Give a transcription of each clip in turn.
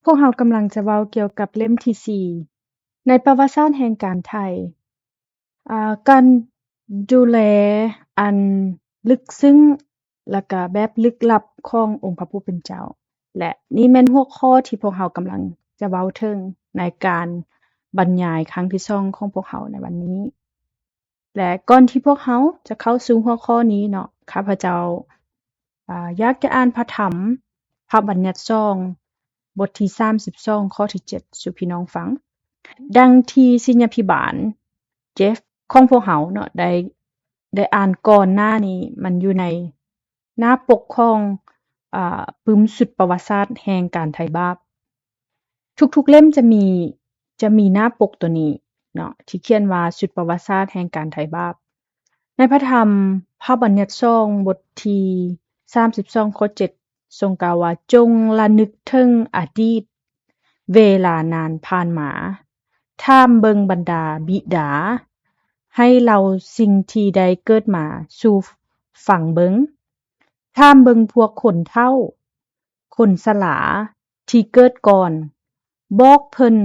ພວກເຮົາກຳລັງຈະເວົ້າກ່ຽວກັບເຫຼັ້ມທີສີ່ ໃນປະຫວັດສາດແຫ່ງການໄຖ່ ອາ ການດູແລອັນລຶກຊຶ້ງ ແລະກະແບບລຶກລັບຂອງອົງພະຜູ້ເປັນເຈົ້າ ແລະນີ້ແມ່ນຫົວຂໍ້ທີ່ພວກເຮົາກຳລັງຈະເວົ້າເຖິງໃນການບັນຍາຍຄັ້ງທີສອງຂອງພວກເຮົາໃນວັນນີ້. ແລະກ່ອນທີ່ພວກເຮົາຈະເຂົ້າສູ່ຫົວຂໍ້ນີ້ເນາະ, ຂ້າພະເຈົ້າ ອາ ຢາກຈະອ່ານພະທຳພະບັນຍັດສອງ ບົດທີສາມສິບສອງ ຂໍ້ທີເຈັດ ສູ່ພີ່ນ້ອງຟັງ. ດັ່ງທີ່ສິດຍາພິບານ Jeff ຂອງພວກເຮົາເນາະ ໄດ້ ໄດ້ອ່ານກ່ອນໜ້ານີ້, ມັນຢູ່ໃນໜ້າປົກຂອງ ອາ ປຶ້ມຊຸດປະຫວັດສາດແຫ່ງການໄຖ່ບາບ. ທຸກໆເຫຼັ້ມຈະມີ ຈະມີໜ້າປົກໂຕນີ້ເນາະ ທີ່ຂຽນວ່າ ຊຸດປະຫວັດສາດແຫ່ງການໄຖ່ບາບ. ໃນພະທຳພະບັນຍັດສອງ ບົດທີສາມສິບສອງ ຂໍ້ເຈັດ ຊົງກ່າວວ່າ, ຈົ່ງລະນຶກເຖິງອະດີດເວລານານຜ່ານມາ, ຖາມເບິ່ງບັນດາບິດາ, ໃຫ້ເລົ່າສິ່ງທີ່ໄດ້ເກີດມາສູ່ຟັງເບິ່ງ, ຖາມເບິ່ງພວກຄົນເຖົ້າ, ຄົນຊະລາທີ່ເກີດກ່ອນ, ບອກເພິ່ນ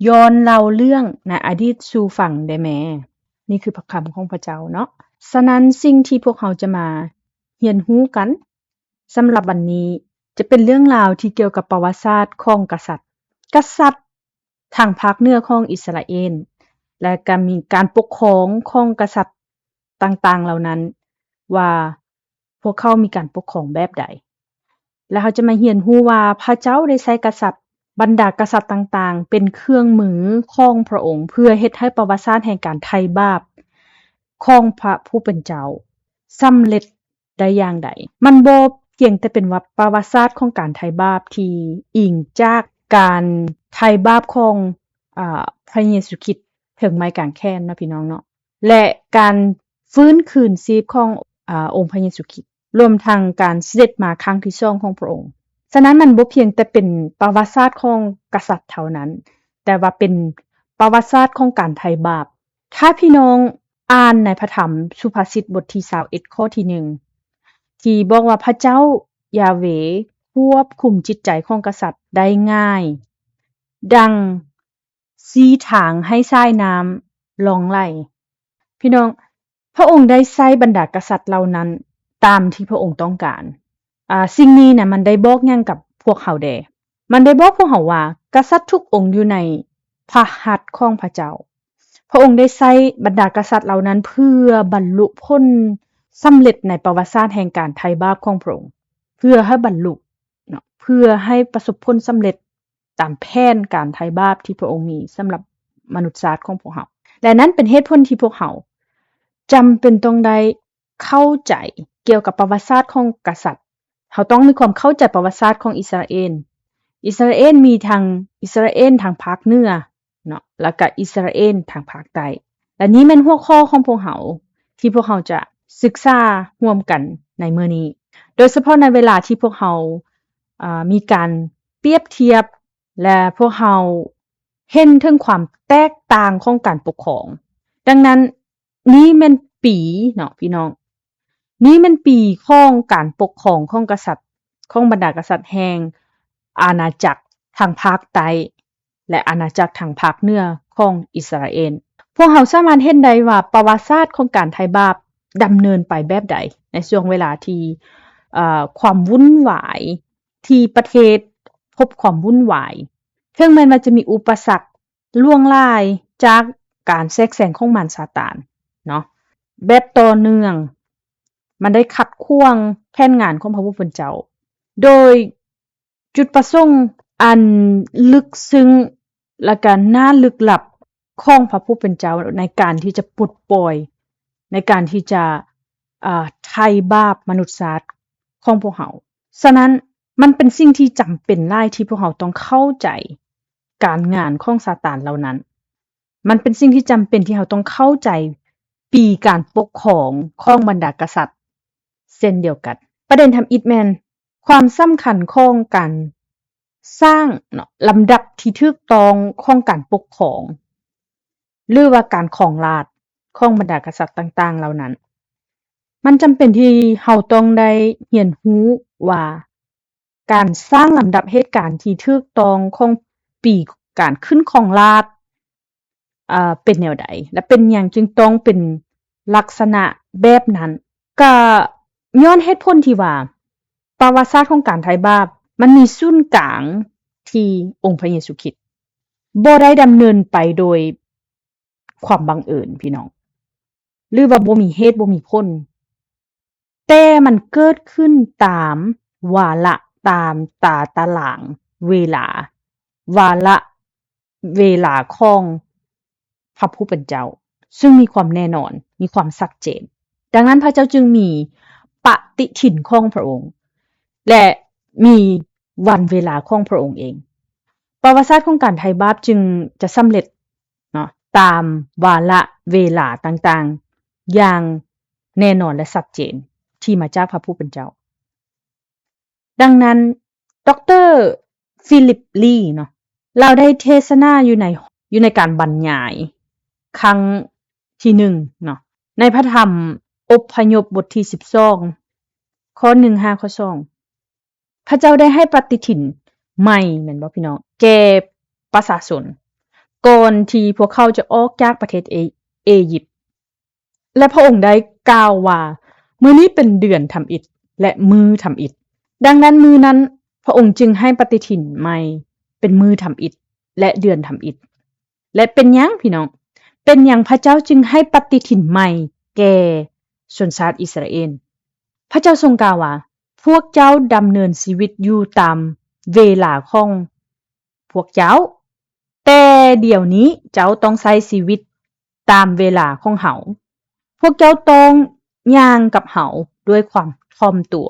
ຍ້ອນເລົ່າເລື່ອງໃນອະດີດສູ່ຟັງແດ່ແມ້. ນີ້ຄືພະຄຳຂອງພະເຈົ້າເນາະ. ສະນັ້ນ, ສິ່ງທີ່ພວກເຮົາຈະມາຮຽນຮູ້ກັນສຳລັບວັນນີ້ ຈະເປັນເລື່ອງລາວທີ່ກ່ຽວກັບປະຫວັດສາດຂອງກະສັດ, ກະສັດທາງພາກເໜືອຂອງອິດສະຣາເອນ ແລະ ກະມີການປົກຄອງຂອງກະສັດຕ່າງໆເຫຼົ່ານັ້ນ ວ່າ ພວກເຂົາມີການປົກຄອງແບບໃດ ແລະ ເຮົາຈະມາຮຽນຮູ້ວ່າພະເຈົ້າໄດ້ໃຊ້ກະສັດ, ບັນດາກະສັດຕ່າງໆ ເປັນເຄື່ອງມືຂອງພະອົງ ເພື່ອເຮັດໃຫ້ປະຫວັດສາດແຫ່ງການໄຖ່ບາບຂອງພະຜູ້ເປັນເຈົ້າສຳເລັດໄດ້ຢ່າງໃດ. ມັນບໍ່ພຽງແຕ່ເປັນວ່າປະຫວັດສາດຂອງການໄຖ່ບາບທີ່ອີງຈາກການໄຖ່ບາບຂອງ ອາ ພະເຢຊູຄຣິດເທິງໄມ້ກາງແຂນເນາະ ພີ່ນ້ອງເນາະ ແລະ ການຟື້ນຄືນຊີບຂອງ ອາ ອົງພະເຢຊູຄຣິດ ລວມທັງການສະເດັດມາຄັ້ງທີສອງຂອງພະອົງ. ສະນັ້ນ ມັນບໍ່ພຽງແຕ່ເປັນປະຫວັດສາດຂອງກະສັດເທົ່ານັ້ນ, ແຕ່ວ່າເປັນປະຫວັດສາດຂອງການໄຖ່ບາບ. ຖ້າພີ່ນ້ອງອ່ານໃນພະທຳສຸພາສິດບົດທີຊາວເອັດ ຂໍ້ທີໜຶ່ງ ທີ່ບອກວ່າ ພະເຈົ້າຢາເວຄວບຄຸມຈິດໃຈຂອງກະສັດໄດ້ງ່າຍ ດັ່ງ ຊີ້ທາງໃຫ້ສາຍນ້ຳລ່ອງໄຫຼ. ພີ່ນ້ອງ, ພະອົງໄດ້ໃຊ້ບັນດາກະສັດເຫຼົ່ານັ້ນຕາມທີ່ພະອົງຕ້ອງການ. ອາ, ສິ່ງນີ້ນະ ມັນໄດ້ບອກຫຍັງກັບພວກເຮົາແດ່? ມັນໄດ້ບອກພວກເຮົາວ່າ ກະສັດທຸກອົງຢູ່ໃນພະຫັດຂອງພະເຈົ້າ. ພະອົງໄດ້ໃຊ້ບັນດາກະສັດເຫຼົ່ານັ້ນເພື່ອບັນລຸຜົນສຳເລັດໃນປະຫວັດສາດແຫ່ງການໄຖ່ບາບຂອງພະອົງ, ເພື່ອໃຫ້ບັນລຸເນາະ, ເພື່ອໃຫ້ປະສົບຜົນສຳເລັດ ຕາມແຜນການໄຖ່ບາບທີ່ພະອົງມີສຳລັບມະນຸດຊາດຂອງພວກເຮົາ. ແລະ ນັ້ນເປັນເຫດຜົນທີ່ພວກເຮົາຈຳເປັນຕ້ອງໄດ້ເຂົ້າໃຈກ່ຽວກັບປະຫວັດສາດຂອງກະສັດ. ເຮົາຕ້ອງມີຄວາມເຂົ້າໃຈປະຫວັດສາດຂອງອິດສະຣາເອນ. ອິດສະຣາເອນມີທັງອິດສະຣາເອນທາງພາກເໜືອເນາະ, ແລ້ວກະອິດສະຣາເອນທາງພາກໃຕ້. ແລະ ນີ້ແມ່ນຫົວຂໍ້ຂອງພວກເຮົາ ທີ່ພວກເຮົາຈະສຶກສາຮ່ວມກັນໃນມື້ນີ້, ໂດຍສະເພາະໃນເວລາທີ່ພວກເຮົາ ອາ ມີການປຽບທຽບ ແລະ ພວກເຮົາເຫັນເຖິງຄວາມແຕກຕ່າງຂອງການປົກຄອງ. ດັ່ງນັ້ນ, ນີ້ແມ່ນປີເນາະ ພີ່ນ້ອງ, ນີ້ແມ່ນປີຂອງການປົກຄອງຂອງກະສັດ, ຂອງບັນດາກະສັດແຫ່ງອານາຈັກທາງພາກໃຕ້ ແລະ ອານາຈັກທາງພາກເໜືອຂອງອິດສະຣາເອນ. ພວກເຮົາສາມາດເຫັນໄດ້ວ່າປະຫວັດສາດຂອງການໄຖ່ບາບດຳເນີນໄປແບບໃດໃນຊ່ວງເວລາທີ່ ເອີ ຄວາມວຸ່ນວາຍ ທີ່ປະເທດພົບຄວາມວຸ່ນວາຍ, ເຖິງແມ່ນວ່າຈະມີອຸປະສັກຫຼວງຫຼາຍຈາກການແຊກແຊງຂອງມານຊາຕານເນາະ ແບບຕໍ່ເນື່ອງ, ມັນໄດ້ຂັດຂວາງແຜນງານຂອງພະຜູ້ເປັນເຈົ້າ ໂດຍ ຈຸດປະສົງອັນເລິກເຊິ່ງ ແລະ ກະໜ້າລຶກລັບຂອງພະຜູ້ເປັນເຈົ້າໃນການທີ່ຈະປົດປ່ອຍ, ໃນການທີ່ຈະ ເອີ ໄຖ່ບາບມະນຸດຊາດຂອງພວກເຮົາ. ສະນັ້ນ, ມັນເປັນສິ່ງທີ່ຈຳເປັນຫຼາຍທີ່ພວກເຮົາຕ້ອງເຂົ້າໃຈການງານຂອງຊາຕານເຫຼົ່ານັ້ນ. ມັນເປັນສິ່ງທີ່ຈຳເປັນທີ່ເຮົາຕ້ອງເຂົ້າໃຈປີການປົກຄອງຂອງບັນດາກະສັດເຊັ່ນດຽວກັນ. ປະເດັນທຳອິດແມ່ນ ຄວາມສຳຄັນຂອງການສ້າງເນາະ ລຳດັບທີ່ຖືກຕ້ອງຂອງການປົກຄອງ ຫຼືວ່າການຄອງລາດຂອງບັນດາກະສັດຕ່າງໆເຫຼົ່ານັ້ນ. ມັນຈຳເປັນທີ່ເຮົາຕ້ອງໄດ້ຮຽນຮູ້ວ່າ ການສ້າງລຳດັບເຫດການທີ່ຖືກຕ້ອງຂອງປີການຂຶ້ນຄອງລາດ ເປັນແນວໃດ ແລະ ເປັນຫຍັງຈຶ່ງຕ້ອງເປັນລັກສະນະແບບນັ້ນ? ກະຍ້ອນເຫດຜົນທີ່ວ່າ ປະຫວັດສາດຂອງການໄຖ່ບາບ ມັນມີສູນກາງທີ່ອົງພະເຢຊູຄຣິດ ບໍ່ໄດ້ດຳເນີນໄປໂດຍຄວາມບັງເອີນ ພີ່ນ້ອງ ຫຼືວ່າບໍ່ມີເຫດບໍ່ມີຜົນ, ແຕ່ມັນເກີດຂຶ້ນຕາມວາລະ ຕາມຕາຕະລາງເວລາ, ວາລະເວລາຂອງພະຜູ້ເປັນເຈົ້າ ຊຶ່ງມີຄວາມແນ່ນອນ, ມີຄວາມຊັດເຈນ. ດັ່ງນັ້ນພະເຈົ້າຈຶ່ງມີປະຕິທິນຂອງພະອົງ ແລະ ມີວັນເວລາຂອງພະອົງເອງ. ປະຫວັດສາດຂອງການໄຖ່ບາບຈຶ່ງຈະສຳເລັດເນາະ ຕາມວາລະເວລາຕ່າງໆ ຢ່າງແນ່ນອນ ແລະ ຊັດເຈນ ທີ່ມາຈາກພະຜູ້ເປັນເຈົ້າ. ດັ່ງນັ້ນ ດຣ. ຟີລິບ ລີ ເນາະ ລາວໄດ້ເທສະໜາຢູ່ໃນ ຢູ່ໃນການບັນຍາຍຄັ້ງທີໜຶ່ງເນາະ ໃນພະທຳອົບພະຍົບບົດທີສິບສອງ ຂໍ້ໜຶ່ງຫາຂໍ້ສອງ ພະເຈົ້າໄດ້ໃຫ້ປະຕິທິນໃໝ່ ແມ່ນບໍ່ພີ່ນ້ອງ ແກ່ປະຊາຊົນ ກ່ອນທີ່ພວກເຂົາຈະອອກຈາກປະເທດເອ ເອຢິບ ແລະ ພະອົງໄດ້ກ່າວວ່າ ມື້ນີ້ເປັນເດືອນທຳອິດ ແລະ ມື້ທຳອິດ. ດັ່ງນັ້ນ ມື້ນັ້ນ ພະອົງຈຶ່ງໃຫ້ປະຕິທິນໃໝ່ເປັນມື້ທຳອິດ ແລະ ເດືອນທຳອິດ. ແລະ ເປັນຫຍັງ ພີ່ນ້ອງ? ເປັນຫຍັງພະເຈົ້າຈຶ່ງໃຫ້ປະຕິທິນໃໝ່ແກ່ຊົນຊາດອິດສະຣາເອນ? ພະເຈົ້າຊົງກ່າວວ່າ ພວກເຈົ້າດຳເນີນຊີວິດຢູ່ຕາມເວລາຂອງພວກເຈົ້າ, ແຕ່ດຽວນີ້ເຈົ້າຕ້ອງໃຊ້ຊີວິດຕາມເວລາຂອງເຮົາ. ພວກເຈົ້າຕ້ອງຍ່າງກັບເຮົາດ້ວຍຄວາມຖ່ອມຕົວ,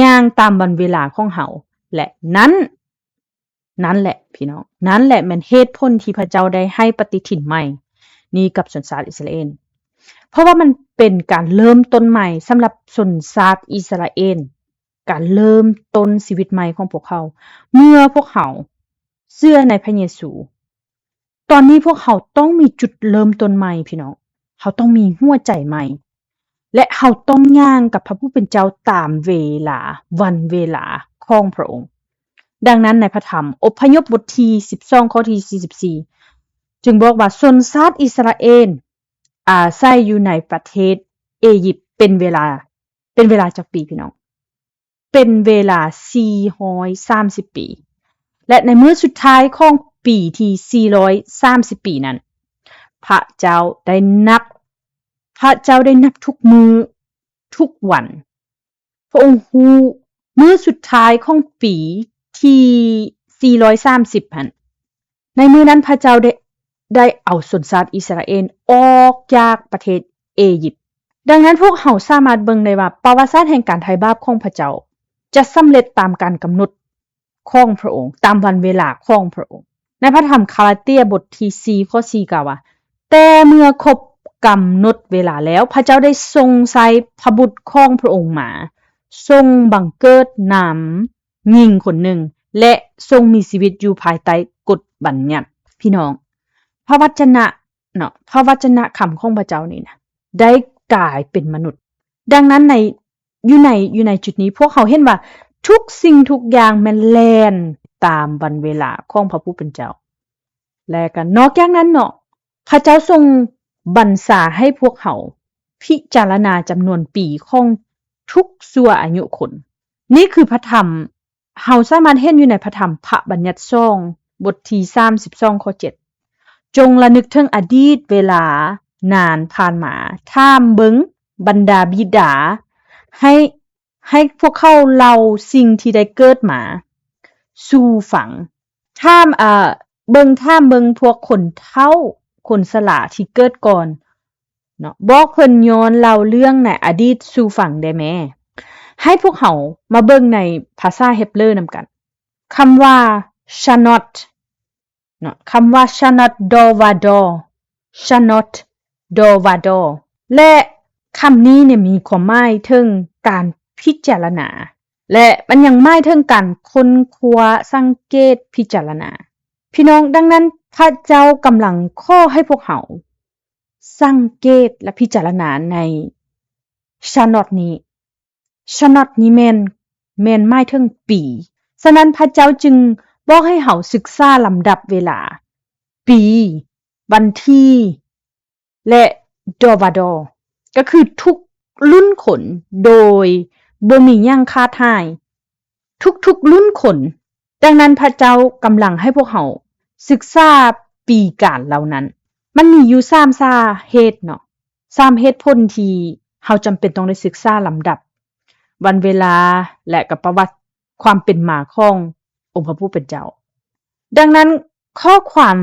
ຍ່າງຕາມວັນເວລາຂອງເຮົາ. ແລະ ນັ້ນ ນັ້ນແຫຼະ ພີ່ນ້ອງ, ນັ້ນແຫຼະແມ່ນເຫດຜົນທີ່ພະເຈົ້າໄດ້ໃຫ້ປະຕິທິນໃໝ່ນີ້ກັບຊົນຊາດອິດສະຣາເອນ. ເພາະວ່າມັນເປັນການເລີ່ມຕົ້ນໃໝ່ສຳລັບຊົນຊາດອິດສະຣາເອນ, ການເລີ່ມຕົ້ນຊີວິດໃໝ່ຂອງພວກເຂົາ. ເມື່ອພວກເຮົາເຊື່ອໃນພະເຢຊູ, ຕອນນີ້ພວກເຮົາຕ້ອງມີຈຸດເລີ່ມຕົ້ນໃໝ່ ພີ່ນ້ອງ. ເຮົາຕ້ອງມີຫົວໃຈໃໝ່ ແລະ ເຮົາຕ້ອງຍ່າງກັບພະຜູ້ເປັນເຈົ້າຕາມເວລາ, ວັນເວລາຂອງພະອົງ. ດັ່ງນັ້ນ ໃນພະທຳອົບພະຍົບບົດທີສິບສອງ ຂໍ້ທີສີ່ສິບສີ່ ຈຶ່ງບອກວ່າ ຊົນຊາດອິດສະຣາເອນອາໄສຢູ່ໃນປະເທດເອຢິບເປັນເວລາ, ເປັນເວລາຈັກປີ ພີ່ນ້ອງ? ເປັນເວລາສີ່ຮ້ອຍສາມສິບປີ ແລະ ໃນມື້ສຸດທ້າຍຂອງປີທີສີ່ຮ້ອຍສາມສິບປີນັ້ນ ພະເຈົ້າໄດ້ນັບ, ພະເຈົ້າໄດ້ນັບທຸກມື້, ທຸກວັນ. ພະອົງຮູ້ມື້ສຸດທ້າຍຂອງປີທີສີ່ຮ້ອຍສາມສິບຫັ້ນ, ໃນມື້ນັ້ນພະເຈົ້າໄດ້, ໄດ້ເອົາຊົນຊາດອິດສະຣາເອນອອກຈາກປະເທດເອຢິບ. ດັ່ງນັ້ນ ພວກເຮົາສາມາດເບິ່ງໄດ້ວ່າ ປະຫວັດສາດແຫ່ງການໄຖ່ບາບຂອງພະເຈົ້າຈະສຳເລັດຕາມການກຳນົດຂອງພະອົງ, ຕາມວັນເວລາຂອງພະອົງ. ໃນພະທຳກາລາເຕຍບົດທີສີ່ ຂໍ້ສີ່ ກ່າວວ່າ, ແຕ່ເມື່ອຄົບກຳນົດເວລາແລ້ວ, ພະເຈົ້າໄດ້ຊົງໃຊ້ພະບຸດຂອງພະອົງມາ ຊົງບັງເກີດນຳ ຍິງຄົນໜຶ່ງ ແລະ ຊົງມີຊີວິດຢູ່ພາຍໃຕ້ກົດບັນຍັດ. ພີ່ນ້ອງ, ພະວັດຈະນະເນາະ, ພະວັດຈະນະຄຳຂອງພະເຈົ້ານີ້ນະ ໄດ້ກາຍເປັນມະນຸດ. ດັ່ງນັ້ນໃນ, ຢູ່ໃນ, ຢູ່ໃນຈຸດນີ້ ພວກເຮົາເຫັນວ່າທຸກສິ່ງທຸກຢ່າງແມ່ນແລ່ນຕາມວັນເວລາຂອງພະຜູ້ເປັນເຈົ້າ. ແລະ ກໍນອກຈາກນັ້ນເນາະ, ພະເຈົ້າຊົງບັນຊາໃຫ້ພວກເຮົາພິຈາລະນາຈຳນວນປີຂອງທຸກຊົ່ວອາຍຸຄົນ. ນີ້ຄືພະທຳ ເຮົາສາມາດເຫັນຢູ່ໃນພະທຳພະບັນຍັດສອງ ບົດທີສາມສິບສອງ ຂໍ້ເຈັດ, ຈົ່ງລະນຶກເຖິງອະດີດເວລານານຜ່ານມາ, ຖາມເບິ່ງບັນດາບິດາ, ໃຫ້, ໃຫ້ພວກເຂົາເລົ່າສິ່ງທີ່ໄດ້ເກີດມາສູ່ຟັງ. ຖາມ, ເອີ, ເບິ່ງ, ຖາມເບິ່ງພວກຄົນເຖົ້າ, ຄົນຊະລາທີ່ເກີດກ່ອນ, ເນາະ, ບອກເພິ່ນຍ້ອນເລົ່າເລື່ອງໃນອະດີດສູ່ຟັງແດ່ແມ້. ໃຫ້ພວກເຮົາມາເບິ່ງໃນພາສາເຮັບເຣີນຳກັນ. ຄຳວ່າ Shanot ເນາະ, ຄຳວ່າ Shanot Dovador, Shanot Dovador ແລະ ຄຳນີ້ເນຍມີຄວາມໝາຍເຖິງການພິຈາລະນາ ແລະ ມັນຍັງໝາຍເຖິງການຄົ້ນຄວ້າ, ສັງເກດ, ພິຈາລະນາ. ພີ່ນ້ອງ, ດັ່ງນັ້ນ ພະເຈົ້າກຳລັງຂໍໃຫ້ພວກເຮົາ ສັງເກດ ແລະ ພິຈາລະນາໃນ Shanot ນີ້. Shanot ນີ້ແມ່ນ ແມ່ນໝາຍເຖິງປີ. ສະນັ້ນພະເຈົ້າຈຶ່ງບອກໃຫ້ເຮົາສຶກສາລຳດັບເວລາ, ປີ, ວັນທີ ແລະ ດໍບາດໍ ກໍຄືທຸກລຸ້ນຄົນໂດຍບໍ່ມີຫຍັງຂາດຫາຍ, ທຸກໆລຸ້ນຄົນ. ດັ່ງນັ້ນພະເຈົ້າກຳລັງໃຫ້ພວກເຮົາສຶກສາປີການເຫຼົ່ານັ້ນ. ມັນມີຢູ່ສາມສາເຫດເນາະ, ສາມເຫດຜົນທີ່ເຮົາຈຳເປັນຕ້ອງໄດ້ສຶກສາລຳດັບວັນເວລາ ແລະ ກໍປະຫວັດຄວາມເປັນມາຂອງອົງພະຜູ້ເປັນເຈົ້າ. ດັ່ງນັ້ນຂໍ້ຄວາມ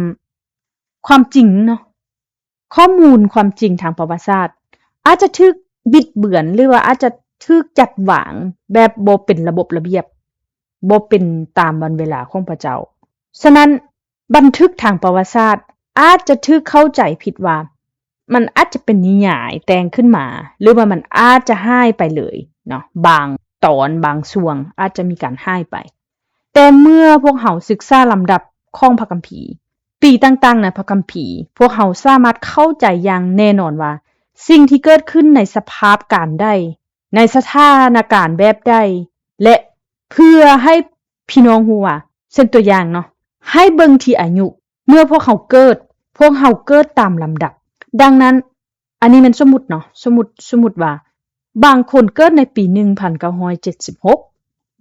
ຄວາມຈິງເນາະ, ຂໍ້ມູນຄວາມຈິງທາງປະຫວັດສາດອາດຈະຖືກບິດເບືອນ ຫຼືວ່າອາດຈະຖືກຈັດວາງແບບບໍ່ເປັນລະບົບລະບຽບ, ບໍ່ເປັນຕາມວັນເວລາຂອງພະເຈົ້າ. ສະນັ້ນບັນທຶກທາງປະຫວັດສາດອາດຈະຖືກເຂົ້າໃຈຜິດວ່າ ມັນອາດຈະເປັນນິຍາຍແຕ່ງຂຶ້ນມາ ຫຼືວ່າມັນອາດຈະຫາຍໄປເລີຍເນາະ, ບາງຕອນບາງຊ່ວງອາດຈະມີການຫາຍໄປ. ແຕ່ເມື່ອພວກເຮົາສຶກສາລຳດັບຂອງພະຄຳພີ, ປີຕ່າງໆໃນພະຄຳພີ, ພວກເຮົາສາມາດເຂົ້າໃຈຢ່າງແນ່ນອນວ່າ ສິ່ງທີ່ເກີດຂຶ້ນໃນສະພາບການໃດ, ໃນສະຖານະການແບບໃດ ແລະ ເພື່ອໃຫ້ພີ່ນ້ອງຮູ້ວ່າ, ເຊັ່ນຕົວຢ່າງເນາະ, ໃຫ້ເບິ່ງທີ່ອາຍຸ, ເມື່ອພວກເຮົາເກີດ, ພວກເຮົາເກີດຕາມລຳດັບ. ດັ່ງນັ້ນ, ອັນນີ້ແມ່ນສົມມຸດເນາະ, ສົມມຸດ, ສົມມຸດວ່າ ບາງຄົນເກີດໃນປີໜຶ່ງພັນເກົ້າຮ້ອຍເຈັດສິບຫົກ,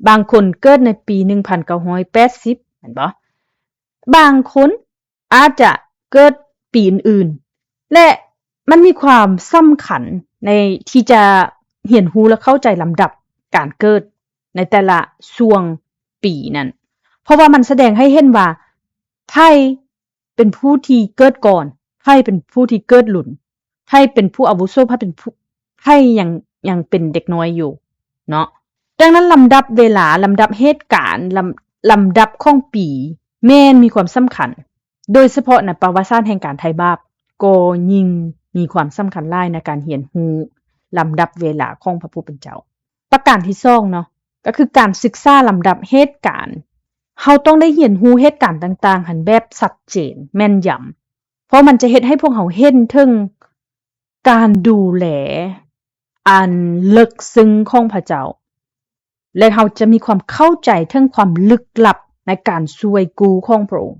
ບາງຄົນເກີດໃນປີໜຶ່ງພັນເກົ້າຮ້ອຍແປດສິບ, ແມ່ນບໍ່? ບາງຄົນອາດຈະເກີດປີອື່ນໆ ແລະ ມັນມີຄວາມສຳຄັນໃນທີ່ຈະຮຽນຮູ້ ແລະ ເຂົ້າໃຈລຳດັບການເກີດໃນແຕ່ລະຊ່ວງປີນັ້ນ, ເພາະວ່າມັນສະແດງໃຫ້ເຫັນວ່າໃຜ ເປັນຜູ້ທີ່ເກີດກ່ອນ, ໃຜເປັນຜູ້ທີ່ເກີດຫຼັງ, ໃຜເປັນຜູ້ອາວຸໂສ, ໃຜເປັນຜູ້, ໃຜຍັງ, ຍັງເປັນເດັກນ້ອຍຢູ່ເນາະ. ດັ່ງນັ້ນ ລຳດັບເວລາ, ລຳດັບເຫດການ, ລຳ, ລຳດັບຂອງປີແມ່ນມີຄວາມສຳຄັນ, ໂດຍສະເພາະໃນປະຫວັດສາດແຫ່ງການໄຖ່ບາບ ກໍຍິ່ງມີຄວາມສຳຄັນຫຼາຍໃນການຮຽນຮູ້ລຳດັບເວລາຂອງພະຜູ້ເປັນເຈົ້າ. ປະການທີສອງເນາະ, ກໍຄືການສຶກສາລຳດັບເຫດການ. ເຮົາຕ້ອງໄດ້ຮຽນຮູ້ເຫດການຕ່າງໆຫັ້ນແບບຊັດເຈນ, ແມ່ນຢຳ, ເພາະມັນຈະເຮັດໃຫ້ພວກເຮົາເຫັນເຖິງການດູແລອັນເລິກເຊິ່ງຂອງພະເຈົ້າ, ແລະ ເຮົາຈະມີຄວາມເຂົ້າໃຈເຖິງຄວາມລຶກລັບໃນການຊ່ວຍກູ້ຂອງພະອົງ,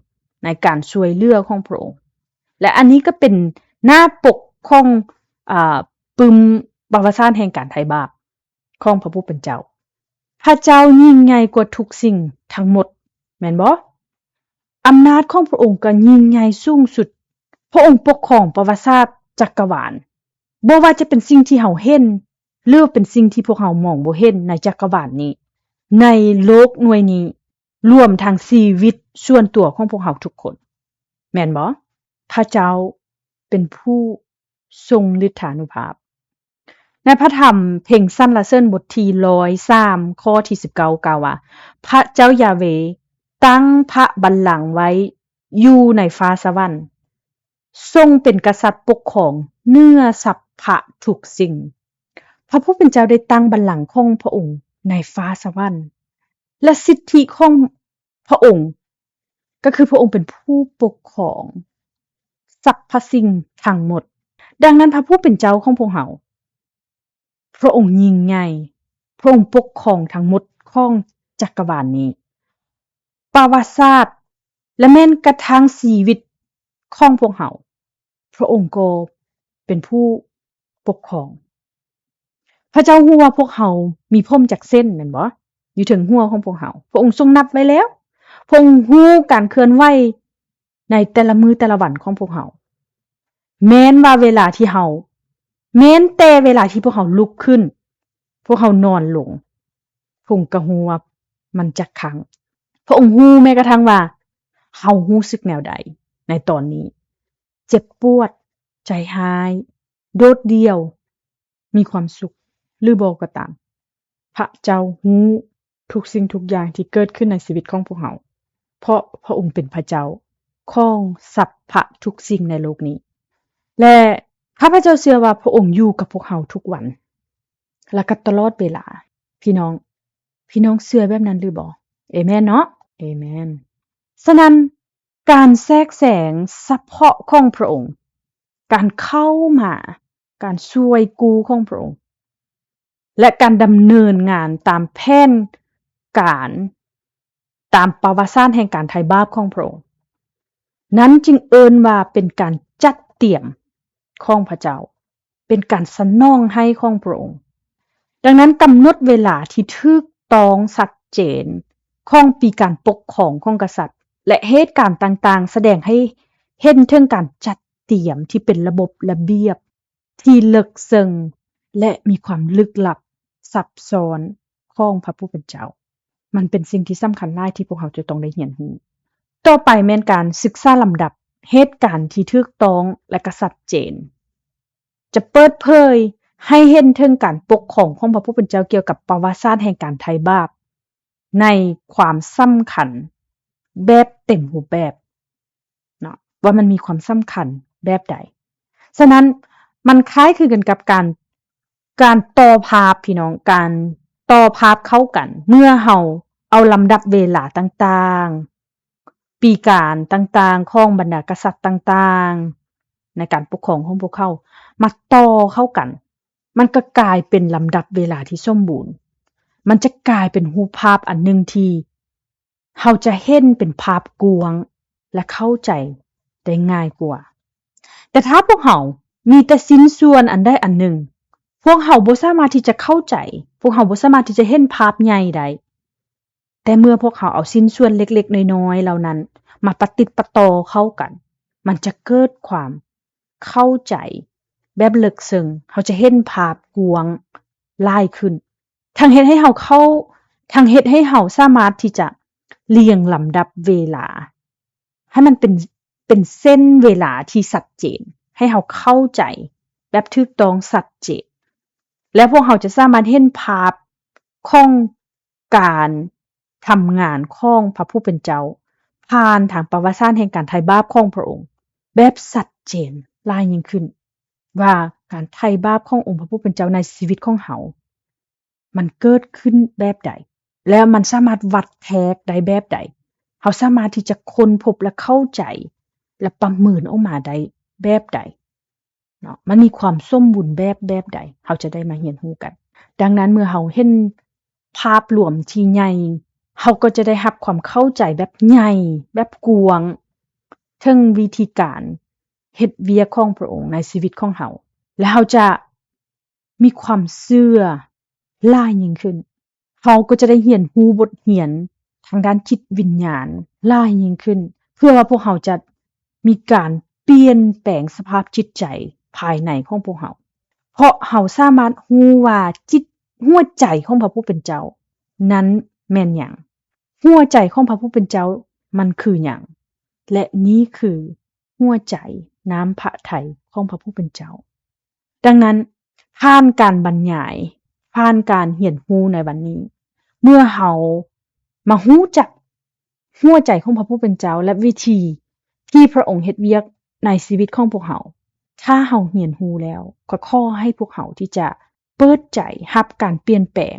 ໃນການຊ່ວຍເຫຼືອຂອງພະອົງ. ແລະ ອັນນີ້ກໍເປັນໜ້າປົກຂອງ, ອາ, ປຶ້ມປະຫວັດສາດແຫ່ງການໄຖ່ບາບ ຂອງພະຜູ້ເປັນເຈົ້າ. ພະເຈົ້າຍິ່ງໃຫຍ່ກວ່າທຸກສິ່ງທັງໝົດ, ແມ່ນບໍ່? ອຳນາດຂອງພະອົງກໍຍິ່ງໃຫຍ່ສູງສຸດ. ພະອົງປົກຄອງປະຫວັດສາດຈັກກະວານ. ບໍ່ວ່າຈະເປັນສິ່ງທີ່ເຮົາເຫັນ ຫຼື ເປັນສິ່ງທີ່ພວກເຮົາມອງບໍ່ເຫັນໃນຈັກກະວານນີ້, ໃນໂລກໜ່ວຍນີ້, ລວມທັງຊີວິດສ່ວນຕົວຂອງພວກເຮົາທຸກຄົນ, ແມ່ນບໍ່? ພະເຈົ້າເປັນຜູ້ ຊົງລິດທານຸພາບ. ໃນພະທຳເພງສັນລະເສີນບົດທີຮ້ອຍສາມ ຂໍ້ທີສິບເກົ້າ ກ່າວວ່າ, ພະເຈົ້າຢາເວຕັ້ງພະບັນລັງໄວ້ຢູ່ໃນຟ້າສະຫວັນ, ຊົງເປັນກະສັດປົກຄອງເໜືອສັບພະທຸກສິ່ງ. ພະຜູ້ເປັນເຈົ້າໄດ້ຕັ້ງບັນລັງຂອງພະອົງໃນຟ້າສະຫວັນ, ແລະ ສິດທິຂອງ ພະອົງ ກໍຄືພະອົງເປັນຜູ້ປົກຄອງສັບພະສິ່ງທັງໝົດ. ດັ່ງນັ້ນ ພະຜູ້ເປັນເຈົ້າຂອງພວກເຮົາ, ພະອົງຍິ່ງໃຫຍ່, ພະອົງປົກຄອງທັງໝົດຂອງຈັກກະວານນີ້, ປະຫວັດສາດ ແລະ ແມ່ນກະທັ່ງຊີວິດຂອງພວກເຮົາ, ພະອົງກໍເປັນຜູ້ປົກຄອງ. ພະເຈົ້າຮູ້ວ່າພວກເຮົາມີຜົມຈັກເສັ້ນແມ່ນບໍ່? ຢູ່ເທິງຫົວຂອງພວກເຮົາ. ພະອົງຊົງນັບໄວ້ແລ້ວ. ພະອົງຮູ້ການເຄື່ອນໄຫວໃນແຕ່ລະມື້ແຕ່ລະວັນຂອງພວກເຮົາ. ແມ່ນວ່າເວລາທີ່ເຮົາ, ແມ່ນແຕ່ເວລາທີ່ພວກເຮົາລຸກຂຶ້ນ, ພວກເຮົານອນລົງ, ພະອົງກໍຮູ້ວ່າມັນຈັກຄັ້ງ. ພະອົງຮູ້ແມ້ກະທັ່ງວ່າເຮົາຮູ້ສຶກແນວໃດໃນຕອນນີ້, ເຈັບປວດ, ໃຈຮ້າຍ, ໂດດດ່ຽວ, ມີຄວາມສຸກ ຫຼື ບໍ່ກໍຕາມ, ພະເຈົ້າຮູ້ທຸກສິ່ງທຸກຢ່າງທີ່ເກີດຂຶ້ນໃນຊີວິດຂອງພວກເຮົາ, ເພາະພະອົງເປັນພະເຈົ້າຂອງສັບພະທຸກສິ່ງໃນໂລກນີ້. ແລະ ຂ້າພະເຈົ້າເຊື່ອວ່າພະອົງຢູ່ກັບພວກເຮົາທຸກວັນ ແລະ ກໍຕະຫຼອດເວລາ. ພີ່ນ້ອງ, ພີ່ນ້ອງເຊື່ອແບບນັ້ນຫຼືບໍ່? ເອແມນເນາະ? ເອແມນ. ສະນັ້ນ, ການແຊກແຊງສະເພາະຂອງພະອົງ, ການເຂົ້າມາ, ການຊ່ວຍກູ້ຂອງພະອົງ ແລະ ການດຳເນີນງານຕາມແຜນ ການຕາມປະຫວັດສາດແຫ່ງການໄຖ່ບາບຂອງພະອົງ. ນັ້ນຈຶ່ງເອີ້ນວ່າເປັນການຈັດຕຽມຂອງພະເຈົ້າ, ເປັນການສະໜອງໃຫ້ຂອງພະອົງ. ດັ່ງນັ້ນ, ກຳນົດເວລາທີ່ຖືກຕ້ອງຊັດເຈນຂອງປີການປົກຄອງຂອງກະສັດ ແລະ ເຫດການຕ່າງໆ ສະແດງໃຫ້ເຫັນເຖິງການຈັດຕຽມທີ່ເປັນລະບົບລະບຽບ ທີ່ເລິກເຊິ່ງ ແລະ ມີຄວາມລຶກລັບຊັບຊ້ອນຂອງພະຜູ້ເປັນເຈົ້າ. ມັນເປັນສິ່ງທີ່ສຳຄັນຫຼາຍທີ່ພວກເຮົາຈະຕ້ອງໄດ້ຮຽນຮູ້. ຕໍ່ໄປແມ່ນການສຶກສາລຳດັບເຫດການທີ່ຖືກຕ້ອງ ແລະ ກະຊັດເຈນ. ຈະເປີດເຜີຍໃຫ້ເຫັນເຖິງການປົກຄອງຂອງພະຜູ້ເປັນເຈົ້າກ່ຽວກັບປະຫວັດສາດແຫ່ງການໄຖ່ບາບ ໃນຄວາມສຳຄັນແບບເຕັມຮູບແບບເນາະ ວ່າມັນມີຄວາມສຳຄັນແບບໃດ. ສະນັ້ນ ມັນຄ້າຍຄືກັນກັບການ ການຕໍ່ພາບ ພີ່ນ້ອງ, ການຕໍ່ພາບເຂົ້າກັນ ເມື່ອເຮົາເອົາລຳດັບເວລາຕ່າງໆ ປີການຕ່າງໆ ຂອງບັນດາກະສັດຕ່າງໆ ໃນການປົກຄອງຂອງພວກເຂົາມາຕໍ່ເຂົ້າກັນ, ມັນກໍກາຍເປັນລຳດັບເວລາທີ່ສົມບູນ. ມັນຈະກາຍເປັນຮູບພາບອັນໜຶ່ງທີ່ເຮົາຈະເຫັນເປັນພາບກວ້າງ ແລະ ເຂົ້າໃຈໄດ້ງ່າຍກວ່າ. ແຕ່ຖ້າພວກເຮົາມີແຕ່ຊິ້ນສ່ວນອັນໃດອັນໜຶ່ງ, ພວກເຮົາບໍ່ສາມາດທີ່ຈະເຂົ້າໃຈ, ພວກເຮົາບໍ່ສາມາດທີ່ຈະເຫັນພາບໃຫຍ່ໄດ້. ແຕ່ເມື່ອພວກເຮົາເອົາຊິ້ນສ່ວນເລັກໆນ້ອຍໆເຫຼົ່ານັ້ນມາປະຕິດປະຕໍ່ເຂົ້າກັນ, ມັນຈະເກີດຄວາມເຂົ້າໃຈແບບເລິກເຊິ່ງ, ເຮົາຈະເຫັນພາບກວ້າງຫຼາຍຂຶ້ນ, ທັງເຮັດໃຫ້ເຮົາເຂົ້າ, ທັງເຮັດໃຫ້ເຮົາສາມາດທີ່ຈະລຽງລຳດັບເວລາໃຫ້ມັນເປັນ, ເປັນເສັ້ນເວລາທີ່ຊັດເຈນ, ໃຫ້ເຮົາເຂົ້າໃຈແບບຖືກຕ້ອງຊັດເຈນ, ແລະ ພວກເຮົາຈະສາມາດເຫັນພາບຂອງ ການທຳງານຂອງພະຜູ້ເປັນເຈົ້າ ຜ່ານທາງປະຫວັດສາດແຫ່ງການໄຖ່ບາບຂອງພະອົງແບບຊັດເຈນຫຼາຍຍິ່ງຂຶ້ນ ວ່າການໄຖ່ບາບຂອງອົງພະຜູ້ເປັນເຈົ້າໃນຊີວິດຂອງເຮົາ ມັນເກີດຂຶ້ນແບບໃດ ແລະ ມັນສາມາດວັດແທກໄດ້ແບບໃດ, ເຮົາສາມາດທີ່ຈະຄົ້ນພົບ ແລະ ເຂົ້າໃຈ ແລະ ປະເມີນອອກມາໄດ້ແບບໃດ. ເນາະ ມັນມີຄວາມສົມບູນແບບ ແບບໃດ ເຮົາຈະໄດ້ມາຮຽນຮູ້ກັນ. ດັ່ງນັ້ນ ເມື່ອເຮົາເຫັນພາບລວມທີ່ໃຫຍ່, ເຮົາກໍຈະໄດ້ຮັບຄວາມເຂົ້າໃຈແບບໃຫຍ່ ແບບກວ້າງ ເຖິງວິທີການເຮັດວຽກຂອງພະອົງໃນຊີວິດຂອງເຮົາ ແລະ ເຮົາຈະມີຄວາມເຊື່ອຫຼາຍຍິ່ງຂຶ້ນ. ເຮົາກໍຈະໄດ້ຮຽນຮູ້ບົດຮຽນທາງດ້ານຈິດວິນຍານຫຼາຍຍິ່ງຂຶ້ນ ເພື່ອວ່າພວກເຮົາຈະມີການປ່ຽນແປງສະພາບຈິດໃຈພາຍໃນຂອງພວກເຮົາ, ເພາະເຮົາສາມາດຮູ້ວ່າຈິດ, ຫົວໃຈຂອງພະຜູ້ເປັນເຈົ້ານັ້ນແມ່ນຫຍັງ, ຫົວໃຈຂອງພະຜູ້ເປັນເຈົ້າມັນຄືຫຍັງ, ແລະ ນີ້ຄືຫົວໃຈ, ນ້ຳພະໄທຂອງພະຜູ້ເປັນເຈົ້າ. ດັ່ງນັ້ນ, ຜ່ານການບັນຍາຍ, ຜ່ານການຮຽນຮູ້ໃນວັນນີ້, ເມື່ອເຮົາມາຮູ້ຈັກຫົວໃຈຂອງພະຜູ້ເປັນເຈົ້າ ແລະ ວິທີທີ່ພະອົງເຮັດວຽກໃນຊີວິດຂອງພວກເຮົາ, ຖ້າເຮົາຮຽນຮູ້ແລ້ວ, ກໍຂໍໃຫ້ພວກເຮົາທີ່ຈະເປີດໃຈຮັບການປ່ຽນແປງ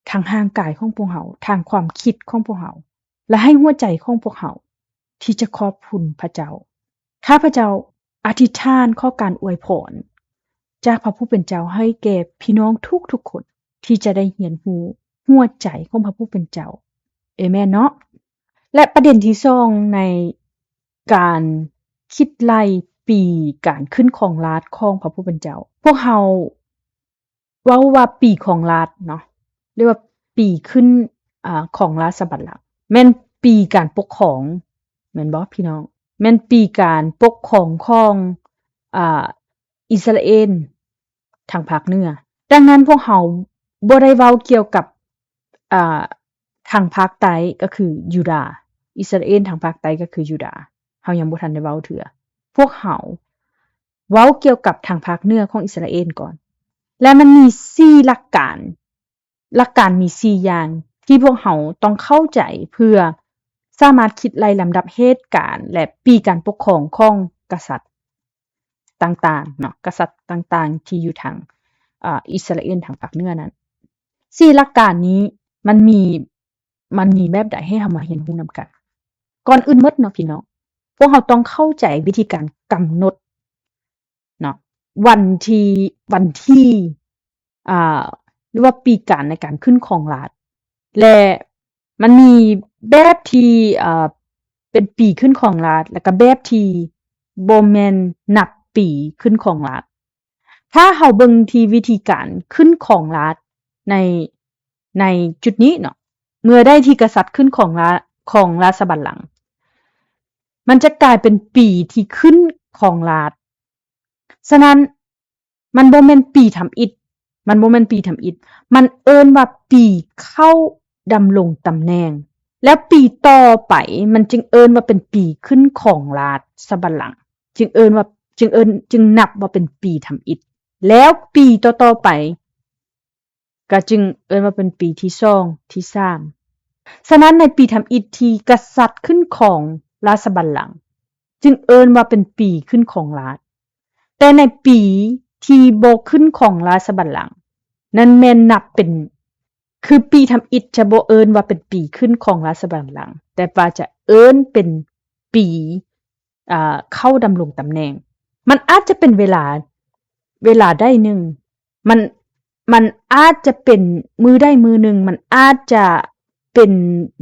ທາງຮ່າງກາຍຂອງພວກເຮົາ, ທາງຄວາມຄິດຂອງພວກເຮົາ, ແລະ ໃຫ້ຫົວໃຈຂອງພວກເຮົາທີ່ຈະຂອບຄຸນພະເຈົ້າ. ຂ້າພະເຈົ້າອະທິຖານຂໍການອວຍພອນຈາກພະຜູ້ເປັນເຈົ້າໃຫ້ແກ່ພີ່ນ້ອງທຸກໆຄົນ ທີ່ຈະໄດ້ຮຽນຮູ້ຫົວໃຈຂອງພະຜູ້ເປັນເຈົ້າ. ເອແມນເນາະ. ແລະ ປະເດັນທີສອງໃນການຄິດໄລ່ປີການຂຶ້ນຄອງລາດຂອງພະຜູ້ເປັນເຈົ້າ, ພວກເຮົາ ເວົ້າວ່າປີຄອງລາດເນາະ ຫຼືວ່າປີຂຶ້ນ ອາ ຄອງລາຊະບັນລັງ ແມ່ນປີການປົກຄອງ ແມ່ນບໍ່ພີ່ນ້ອງ? ແມ່ນປີການປົກຄອງຂອງ ອາ ອິດສະຣາເອນທາງພາກເໜືອ. ດັ່ງນັ້ນພວກເຮົາບໍ່ໄດ້ເວົ້າກ່ຽວກັບ ອາ ທາງພາກໃຕ້ ກໍຄືຢູດາ, ອິດສະຣາເອນທາງພາກໃຕ້ ກໍຄືຢູດາ, ເຮົາຍັງບໍ່ທັນໄດ້ເວົ້າເທື່ອ. ພວກເຮົາ ເວົ້າກ່ຽວກັບທາງພາກເໜືອຂອງອິດສະຣາເອນກ່ອນ ແລະ ມັນມີສີ່ຫຼັກການ, ຫຼັກການມີສີ່ຢ່າງທີ່ພວກເຮົາຕ້ອງເຂົ້າໃຈ ເພື່ອສາມາດຄິດໄລ່ລຳດັບເຫດການ ແລະ ປີການປົກຄອງຂອງກະສັດຕ່າງໆເນາະ, ກະສັດຕ່າງໆທີ່ຢູ່ທາງ ອາ ອິດສະຣາເອນທາງພາກເໜືອນັ້ນ. ສີ່ຫຼັກການນີ້ມັນມີ ມັນມີແບບໃດ ໃຫ້ເຮົາມາຮຽນຮູ້ນຳກັນ. ກ່ອນອື່ນໝົດເນາະພີ່ນ້ອງ, ພວກເຮົາຕ້ອງເຂົ້າໃຈວິທີການກຳນົດເນາະ ວັນທີ ວັນທີ ອາ ຫຼືວ່າປີການໃນການຂຶ້ນຄອງລາດ ແລະ ມັນມີແບບທີ່ ເອີ ເປັນປີຂຶ້ນຄອງລາດ ແລ້ວກໍແບບທີ່ບໍ່ແມ່ນນັບປີຂຶ້ນຄອງລາດ. ຖ້າເຮົາເບິ່ງທີ່ວິທີການຂຶ້ນຄອງລາດໃນ ໃນຈຸດນີ້ເນາະ, ເມື່ອໃດທີ່ກະສັດຂຶ້ນຄອງລາ ຄອງລາຊະບັນລັງ ມັນຈະກາຍເປັນປີທີ່ຂຶ້ນຄອງລາດ. ສະນັ້ນ ມັນບໍ່ແມ່ນປີທຳອິດ, ມັນບໍ່ແມ່ນປີທຳອິດ, ມັນເອີ້ນວ່າປີເຂົ້າດຳລົງຕຳແໜ່ງ. ແລ້ວປີຕໍ່ໄປມັນຈຶ່ງເອີ້ນວ່າເປັນປີຂຶ້ນຄອງລາຊະບັນລັງ, ຈຶ່ງເອີ້ນວ່າ ຈຶ່ງເອີ້ນ ຈຶ່ງນັບວ່າເປັນປີທຳອິດ. ແລ້ວປີຕໍ່ໆໄປ ກໍຈຶ່ງເອີ້ນວ່າເປັນປີທີສອງ ທີສາມ. ສະນັ້ນໃນປີທຳອິດທີ່ກະສັດຂຶ້ນຄອງລາຊະບັນລັງ ຈຶ່ງເອີ້ນວ່າເປັນປີຂຶ້ນຄອງລາດ. ແຕ່ໃນປີທີ່ບໍ່ຂຶ້ນຄອງລາຊະບັນລັງ ນັ້ນແມ່ນນັບເປັນ ຄືປີທຳອິດຈະບໍ່ເອີ້ນວ່າເປັນປີຂຶ້ນຄອງລາຊະບັນລັງ, ແຕ່ວ່າຈະເອີ້ນເປັນປີ ອ່າ ເຂົ້າດຳລົງຕຳແໜ່ງ. ມັນອາດຈະເປັນເວລາ ເວລາໃດໜຶ່ງ, ມັນ ມັນອາດຈະເປັນມື້ໃດມື້ໜຶ່ງ, ມັນອາດຈະເປັນ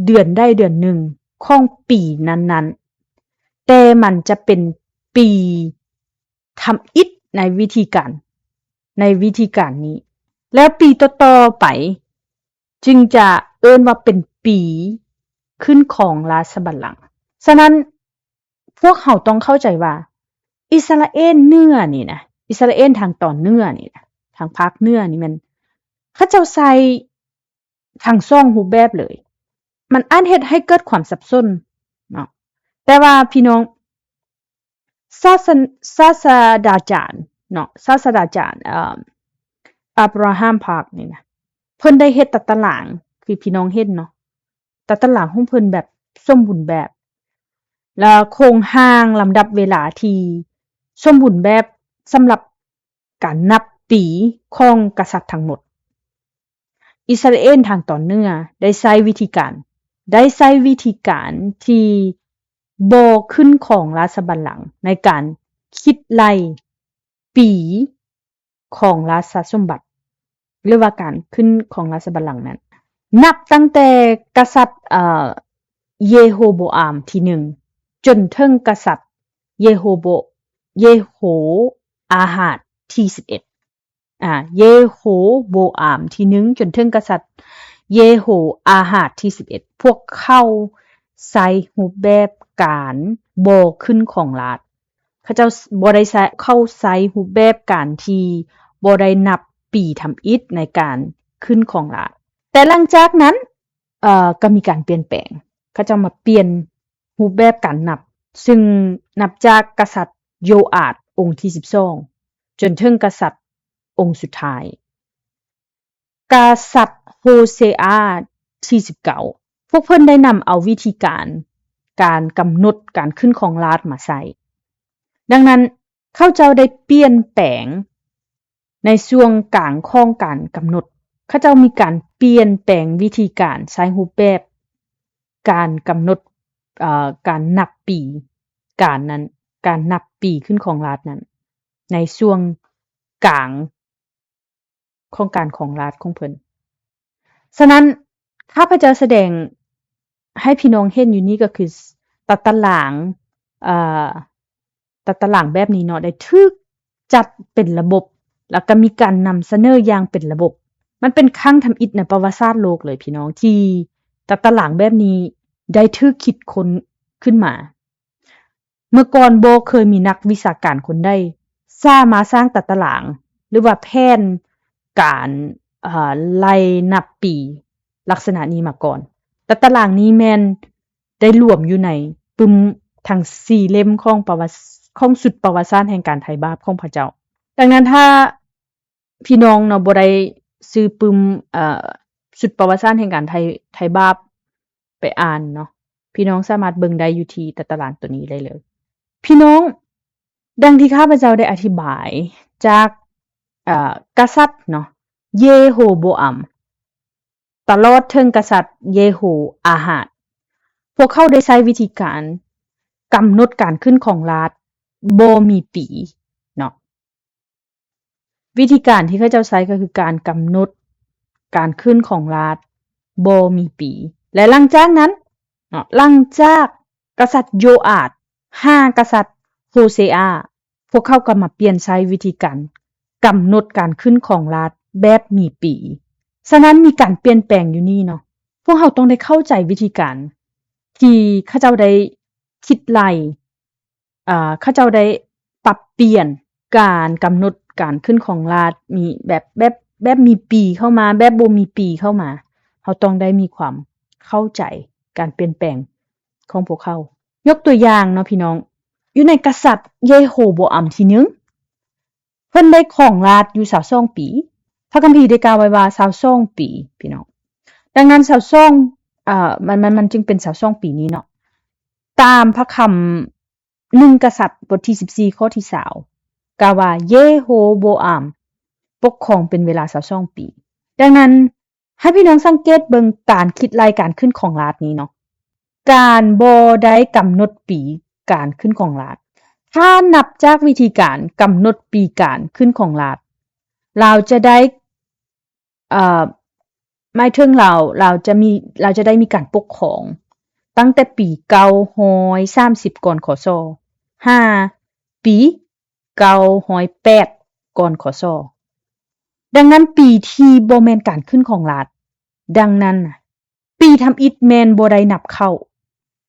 ເດືອນໃດເດືອນໜຶ່ງຂອງປີນັ້ນໆ, ແຕ່ມັນຈະເປັນປີທຳອິດໃນວິທີການ ໃນວິທີການນີ້. ແລ້ວປີຕໍ່ໆໄປ ຈຶ່ງຈະເອີ້ນວ່າເປັນປີຂຶ້ນຄອງລາຊະບັນລັງ. ສະນັ້ນ ພວກເຮົາຕ້ອງເຂົ້າໃຈວ່າ ອິດສະຣາເອນເໜືອນີ້ນະ, ອິດສະຣາເອນທາງຕອນເໜືອນີ້ນະ, ທາງພາກເໜືອນີ້ແມ່ນ ເຂົາເຈົ້າໃຊ້ທັງສອງຮູບແບບເລີຍ. ມັນອາດເຮັດໃຫ້ເກີດຄວາມສັບສົນເນາະ. ແຕ່ວ່າພີ່ນ້ອງ ສາສະ ສາສະດາຈານເນາະ, ສາສະດາຈານ ເອີ ອາບຣາຮາມ ພາກ ນີ້ນະ, ເພິ່ນໄດ້ເຮັດຕາຕະລາງ ຄືພີ່ນ້ອງເຫັນເນາະ, ຕາຕະລາງຂອງເພິ່ນແບບສົມບູນແບບ ແລະ ໂຄງຮ່າງລຳດັບເວລາທີ່ສົມບູນແບບສຳລັບການນັບປີຂອງກະສັດທັງໝົດ. ອິດສະຣາເອນທາງຕອນເໜືອໄດ້ໃຊ້ວິທີການ ໄດ້ໃຊ້ວິທີການທີ່ບໍ່ຂຶ້ນຄອງລາຊະບັນລັງໃນການຄິດໄລ່ປີຂອງລາຊະສົມບັດ ຫຼືວ່າການຂຶ້ນຄອງລາຊະບັນລັງນັ້ນ ນັບຕັ້ງແຕ່ກະສັດ ເອີ ເຢໂຮໂບອາມທີໜຶ່ງ ຈົນເຖິງກະສັດເຢໂຮໂບ ເຢໂຮອາຮາດທີສິບເອັດ. ອາ ເຢໂຮໂບອາມທີໜຶ່ງ ຈົນເຖິງກະສັດເຢໂຮອາຮາດທີສິບເອັດ ພວກເຂົາໃຊ້ຮູບແບບການບໍ່ຂຶ້ນຄອງລາດ. ເຂົາເຈົ້າ ສ- ບໍ່ໄດ້ໃຊ້ ເຂົາໃຊ້ຮູບແບບການທີ່ບໍ່ໄດ້ນັບປີທຳອິດໃນການຂຶ້ນຄອງລາດ. ແຕ່ຫຼັງຈາກນັ້ນ ເອີ ກໍມີການປ່ຽນແປງ. ເຂົາເຈົ້າມາປ່ຽນຮູບແບບການນັບ, ຊຶ່ງນັບຈາກກະສັດໂຢອາດອົງທີສິບສອງ ຈົນເຖິງກະສັດອົງສຸດທ້າຍ, ກະສັດໂຮເຊອາທີສິບເກົ້າ. ພວກເພິ່ນໄດ້ນຳເອົາວິທີການການກຳນົດການຂຶ້ນຄອງລາດມາໃຊ້. ດັ່ງນັ້ນ ເຂົາເຈົ້າໄດ້ປ່ຽນແປງໃນຊ່ວງກາງຂອງການກຳນົດ. ເຂົາເຈົ້າມີການປ່ຽນແປງວິທີການໃຊ້ຮູບແບບການກຳນົດ ເອີ ການນັບປີການນັ້ນ, ການນັບປີຂຶ້ນຄອງລາດນັ້ນ ໃນຊ່ວງກາງຂອງການຄອງລາດຂອງເພິ່ນ. ສະນັ້ນ ຂ້າພະເຈົ້າສະແດງໃຫ້ພີ່ນ້ອງເຫັນຢູ່ນີ້ກໍຄື ຕາຕະລາງ ເອີ ຕາຕະລາງແບບນີ້ເນາະ ໄດ້ຖືກຈັດເປັນລະບົບ ແລ້ວກໍມີການນຳສະເໜີຢ່າງເປັນລະບົບ. ມັນເປັນຄັ້ງທຳອິດໃນປະຫວັດສາດໂລກເລີຍ ພີ່ນ້ອງ, ທີ່ຕາຕະລາງແບບນີ້ໄດ້ຖືກຄິດຄົ້ນຂຶ້ນມາ. ເມື່ອກ່ອນບໍ່ເຄີຍມີນັກວິຊາການຄົນໃດສາມາດສ້າງຕາຕະລາງ ຫຼືວ່າແຜນການ ເອີ ໄລ່ນັບປີລັກສະນະນີ້ມາກ່ອນ. ຕາຕະລາງນີ້ແມ່ນໄດ້ລວມຢູ່ໃນປຶ້ມທັງສີ່ເຫຼັ້ມຂອງປະຫວັດ ຂອງຊຸດປະຫວັດສາດແຫ່ງການໄຖ່ບາບຂອງພະເຈົ້າ. ດັ່ງນັ້ນ ຖ້າ ພີ່ນ້ອງເນາະ ບໍ່ໄດ້ຊື້ປຶ້ມ ເອີ ຊຸດປະຫວັດສາດແຫ່ງການໄຖ່ ໄຖ່ບາບໄປອ່ານເນາະ, ພີ່ນ້ອງສາມາດເບິ່ງໄດ້ຢູ່ທີ່ຕາຕະລາງໂຕນີ້ໄດ້ເລີຍ. ພີ່ນ້ອງ, ດັ່ງທີ່ຂ້າພະເຈົ້າໄດ້ອະທິບາຍ ຈາກ ເອີ ກະສັດເນາະ ເຢໂຮໂບອາມ ຕະຫຼອດເຖິງກະສັດເຢໂຮອາຮາດ, ພວກເຂົາໄດ້ໃຊ້ວິທີການກຳນົດການຂຶ້ນຄອງລາດບໍ່ມີປີເນາະ. ວິທີການທີ່ເຂົາເຈົ້າໃຊ້ກໍຄືການກຳນົດການຂຶ້ນຄອງລາດບໍ່ມີປີ. ແລະ ຫຼັງຈາກນັ້ນເນາະ ຫຼັງຈາກກະສັດໂຢອາດຫາກະສັດໂຮເຊອາ ພວກເຂົາກໍມາປ່ຽນໃຊ້ວິທີການກຳນົດການຂຶ້ນຄອງລາດແບບມີປີ. ສະນັ້ນມີການປ່ຽນແປງຢູ່ນີ້ເນາະ, ພວກເຮົາຕ້ອງໄດ້ເຂົ້າໃຈວິທີການທີ່ເຂົາເຈົ້າໄດ້ຄິດໄລ່ ເຂົາເຈົ້າໄດ້ປັບປ່ຽນການກຳນົດການຂຶ້ນຄອງລາດ ມີແບບ ແບບ ແບບມີປີເຂົ້າມາ ແບບບໍ່ມີປີເຂົ້າມາ. ເຮົາຕ້ອງໄດ້ມີຄວາມເຂົ້າໃຈການປ່ຽນແປງຂອງພວກເຂົາ. ຍົກຕົວຢ່າງເນາະພີ່ນ້ອງ, ຢູ່ໃນກະສັດເຢໂຮໂບອາມທີໜຶ່ງ ເພິ່ນໄດ້ຄອງລາດຢູ່ຊາວສອງປີ. ພະຄຳພີໄດ້ກ່າວໄວ້ວ່າຊາວສອງປີ ພີ່ນ້ອງ. ດັ່ງນັ້ນຊາວສອງ ເອີ ມັນ ມັນ ມັນຈຶ່ງເປັນຊາວສອງປີນີ້ເນາະ. ຕາມພະຄຳ ໜຶ່ງ ກະສັດ ບົດທີສິບສີ່ ຂໍ້ທີຊາວ ກ່າວວ່າ ເຢໂຮໂບອາມປົກຄອງເປັນເວລາຊາວສອງປີ. ດັ່ງນັ້ນ ໃຫ້ພີ່ນ້ອງສັງເກດເບິ່ງການຄິດໄລ່ການຂຶ້ນຄອງລາດນີ້ເນາະ, ການບໍ່ໄດ້ກຳນົດປີການຂຶ້ນຄອງລາດ. ຖ້ານັບຈາກວິທີການກຳນົດປີການຂຶ້ນຄອງລາດ, ລາວຈະໄດ້ ເອີ ໝາຍເຖິງລາວ ລາວຈະມີ ລາວຈະໄດ້ມີການປົກຄອງຕັ້ງແຕ່ປີເກົ້າຮ້ອຍສາມສິບ ກ່ອນ ຄສ ຫາປີເກົ້າຮ້ອຍແປດ ກ່ອນ ຄສ. ດັ່ງນັ້ນ ປີທີ່ບໍ່ແມ່ນການຂຶ້ນຄອງລາດ, ດັ່ງນັ້ນ ປີທຳອິດແມ່ນບໍ່ໄດ້ນັບເຂົ້າ,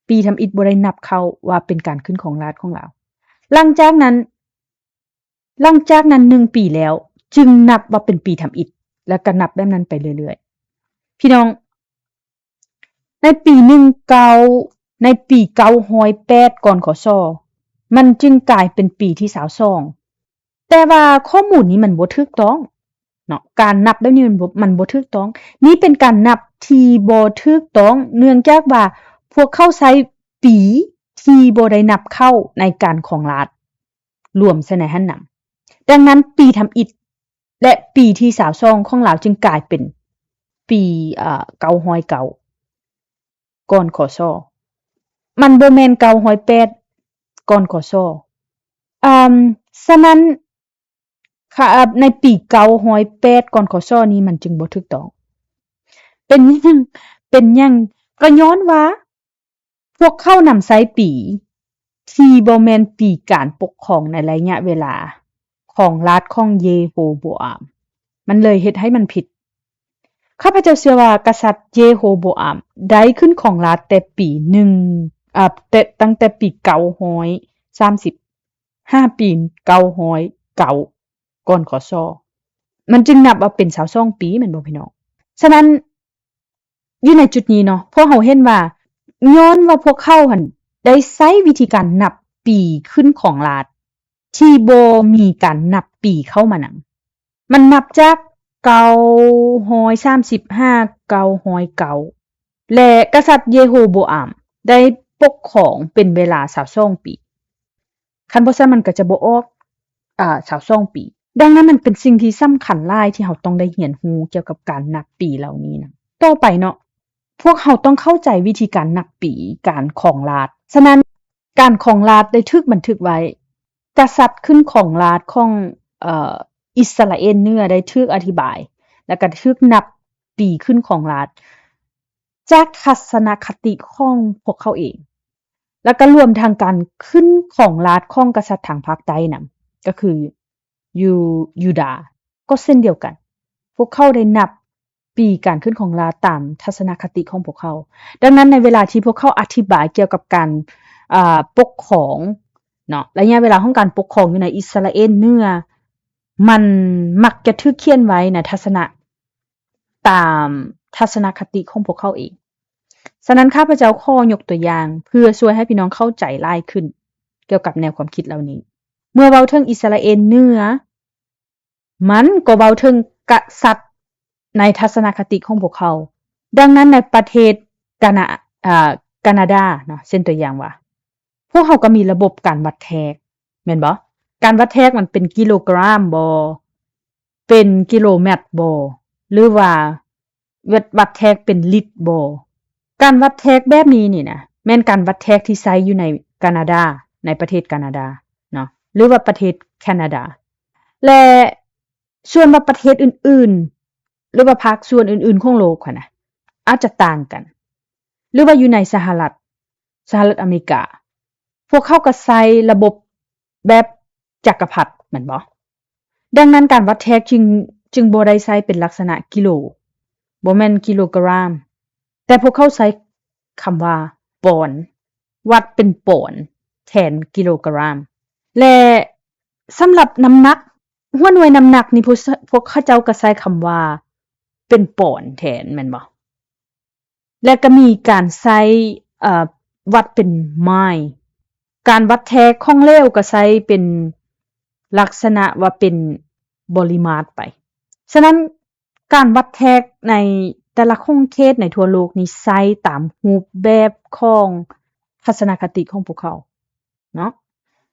ປີທຳອິດບໍ່ໄດ້ນັບເຂົ້າວ່າເປັນການຂຶ້ນຄອງລາດຂອງລາວ. ຫຼັງຈາກນັ້ນ ຫຼັງຈາກນັ້ນໜຶ່ງປີແລ້ວ ຈຶ່ງນັບວ່າເປັນປີທຳອິດ ແລ້ວກໍນັບແບບນັ້ນໄປເລື້ອຍໆ. ພີ່ນ້ອງ, ໃນປີໜຶ່ງເກົ້າ ໃນປີເກົ້າຮ້ອຍແປດ ກ່ອນ ຄສ ມັນຈຶ່ງກາຍເປັນປີທີຊາວສອງ. ແຕ່ວ່າຂໍ້ມູນນີ້ມັນບໍ່ຖືກຕ້ອງເນາະ, ການນັບແບບນີ້ມັນບໍ່ ມັນບໍ່ຖືກຕ້ອງ. ນີ້ເປັນການນັບທີ່ບໍ່ຖືກຕ້ອງ ເນື່ອງຈາກວ່າພວກເຂົາໃຊ້ປີທີ່ບໍ່ໄດ້ນັບເຂົ້າໃນການຄອງລາດ ລວມໃສ່ໃນຫັ້ນນຳ. ດັ່ງນັ້ນ ປີທຳອິດ ແລະ ປີທີຊາວສອງຂອງລາວຈຶ່ງກາຍເປັນປີ ເອີ ເກົ້າຮ້ອຍເກົ້າ ກ່ອນ ຄສ. ມັນບໍ່ແມ່ນເກົ້າຮ້ອຍແປດ ກ່ອນ ຄສ. ອາ ສະນັ້ນ ຄະ ໃນປີເກົ້າຮ້ອຍແປດ ກ່ອນ ຄສ ນີ້ມັນຈຶ່ງບໍ່ຖືກຕ້ອງ. ເປັນຫຍັງ? ເປັນຫຍັງ? ກໍຍ້ອນວ່າ ພວກເຂົານຳໃຊ້ປີທີ່ບໍ່ແມ່ນປີການປົກຄອງໃນໄລຍະເວລາຄອງລາດຂອງເຢໂຮໂບອາມ, ມັນເລີຍເຮັດໃຫ້ມັນຜິດ. ຂ້າພະເຈົ້າເຊື່ອວ່າກະສັດເຢໂຮໂບອາມໄດ້ຂຶ້ນຄອງລາດແຕ່ປີໜຶ່ງ ເອີ ແຕ່ ຕັ້ງແຕ່ປີເກົ້າຮ້ອຍສາມສິບ ຫາປີເກົ້າຮ້ອຍເກົ້າ ກ່ອນ ຄສ. ມັນຈຶ່ງນັບວ່າເປັນຊາວສອງປີ ແມ່ນບໍ່ພີ່ນ້ອງ? ສະນັ້ນ ຢູ່ໃນຈຸດນີ້ເນາະ ພວກເຮົາເຫັນວ່າ ຍ້ອນວ່າພວກເຂົາຫັ້ນໄດ້ໃຊ້ວິທີການນັບປີຂຶ້ນຄອງລາດ ທີ່ບໍ່ມີການນັບປີເຂົ້າມານຳ. ມັນນັບຈາກເກົ້າຮ້ອຍສາມສິບ ຫາເກົ້າຮ້ອຍເກົ້າ ແລະ ກະສັດເຢໂຮໂບອາມໄດ້ປົກຄອງເປັນເວລາຊາວສອງປີ. ຄັນບໍ່ຊັ້ນມັນກໍຈະບໍ່ອອກ ອາ ຊາວສອງປີ. ດັ່ງນັ້ນມັນເປັນສິ່ງທີ່ສຳຄັນຫຼາຍທີ່ເຮົາຕ້ອງໄດ້ຮຽນຮູ້ກ່ຽວກັບການນັບປີເຫຼົ່ານີ້ນະ. ຕໍ່ໄປເນາະ ພວກເຮົາຕ້ອງເຂົ້າໃຈວິທີການນັບປີການຄອງລາດ. ສະນັ້ນ ການຄອງລາດໄດ້ຖືກບັນທຶກໄວ້, ກະສັດຂຶ້ນຄອງລາດຂອງ ເອີ ອິດສະຣາເອນເໜືອໄດ້ຖືກອະທິບາຍ ແລ້ວກໍຖືກນັບປີຂຶ້ນຄອງລາດ ຈາກທັດສະນະຄະຕິຂອງພວກເຂົາເອງ ແລ້ວກໍລວມທັງການຂຶ້ນຄອງລາດຂອງກະສັດທາງພາກໃຕ້ນຳ ກໍຄື ຢູ ຢູດາ ກໍເຊັ່ນດຽວກັນ. ພວກເຂົາໄດ້ນັບປີການຂຶ້ນຄອງລາດຕາມທັດສະນະຄະຕິຂອງພວກເຂົາ. ດັ່ງນັ້ນໃນເວລາທີ່ພວກເຂົາອະທິບາຍກ່ຽວກັບການ ອາ ປົກຄອງເນາະ, ໄລຍະເວລາຂອງການປົກຄອງຢູ່ໃນອິດສະຣາເອນເໜືອ ມັນມັກຈະຖືກຂຽນໄວ້ໃນທັດສະນະ ຕາມທັດສະນະຄະຕິຂອງພວກເຂົາເອງ. ສະນັ້ນ ຂ້າພະເຈົ້າຂໍຍົກຕົວຢ່າງ ເພື່ອຊ່ວຍໃຫ້ພີ່ນ້ອງເຂົ້າໃຈຫຼາຍຂຶ້ນກ່ຽວກັບແນວຄວາມຄິດເຫຼົ່ານີ້. ເມື່ອເວົ້າເຖິງອິດສະຣາເອນເໜືອ ມັນກໍເວົ້າເຖິງກະສັດໃນທັດສະນະຄະຕິຂອງພວກເຂົາ. ດັ່ງນັ້ນ ໃນປະເທດການາ ອາ ການາດາເນາະ, ເຊັ່ນຕົວຢ່າງວ່າ ພວກເຮົາກໍມີລະບົບການວັດແທກ ແມ່ນບໍ່? ການວັດແທກມັນເປັນກິໂລກຣາມບໍ່? ເປັນກິໂລແມັດບໍ່? ຫຼືວ່າວັດ ວັດແທກເປັນລິດບໍ່? ການວັດແທກແບບນີ້ນີ້ນະ ແມ່ນການວັດແທກທີ່ໃຊ້ຢູ່ໃນການາດາ, ໃນປະເທດການາດາເນາະ ຫຼືວ່າປະເທດແຄນາດາ ແລະ ສ່ວນວ່າປະເທດອື່ນໆ ຫຼືວ່າພາກສ່ວນອື່ນໆຂອງໂລກຫັ້ນນະ ອາດຈະຕ່າງກັນ. ຫຼືວ່າຢູ່ໃນສະຫະລັດ, ສະຫະລັດອາເມລິກາ, ພວກເຂົາກໍໃຊ້ລະບົບແບບຈັກກະພັດແມ່ນບໍ່? ດັ່ງນັ້ນການວັດແທກຈຶ່ງ, ຈຶ່ງບໍ່ໄດ້ໃຊ້ເປັນລັກສະນະກິໂລ, ບໍ່ແມ່ນກິໂລກຣາມ, ແຕ່ພວກເຂົາໃຊ້ຄຳວ່າປອນ, ວັດເປັນປອນແທນກິໂລກຣາມ. ແລະ ສຳລັບນ້ຳໜັກ, ຫົວໜ່ວຍນ້ຳໜັກນີ້ ພວກ, ພວກເຂົາເຈົ້າກໍໃຊ້ຄຳວ່າເປັນປອນແທນແມ່ນບໍ່? ແລະ ກໍມີການໃຊ້, ເອີ, ວັດເປັນໄມລ໌. ການວັດແທກຂອງເຫຼວກໍໃຊ້ເປັນລັກສະນະວ່າເປັນບໍລິມາດໄປ. ສະນັ້ນ ການວັດແທກໃນແຕ່ລະຂົງເຂດໃນທົ່ວໂລກນີ້ໃຊ້ຕາມຮູບແບບຂອງທັດສະນະຄະຕິຂອງພວກເຂົາເນາະ.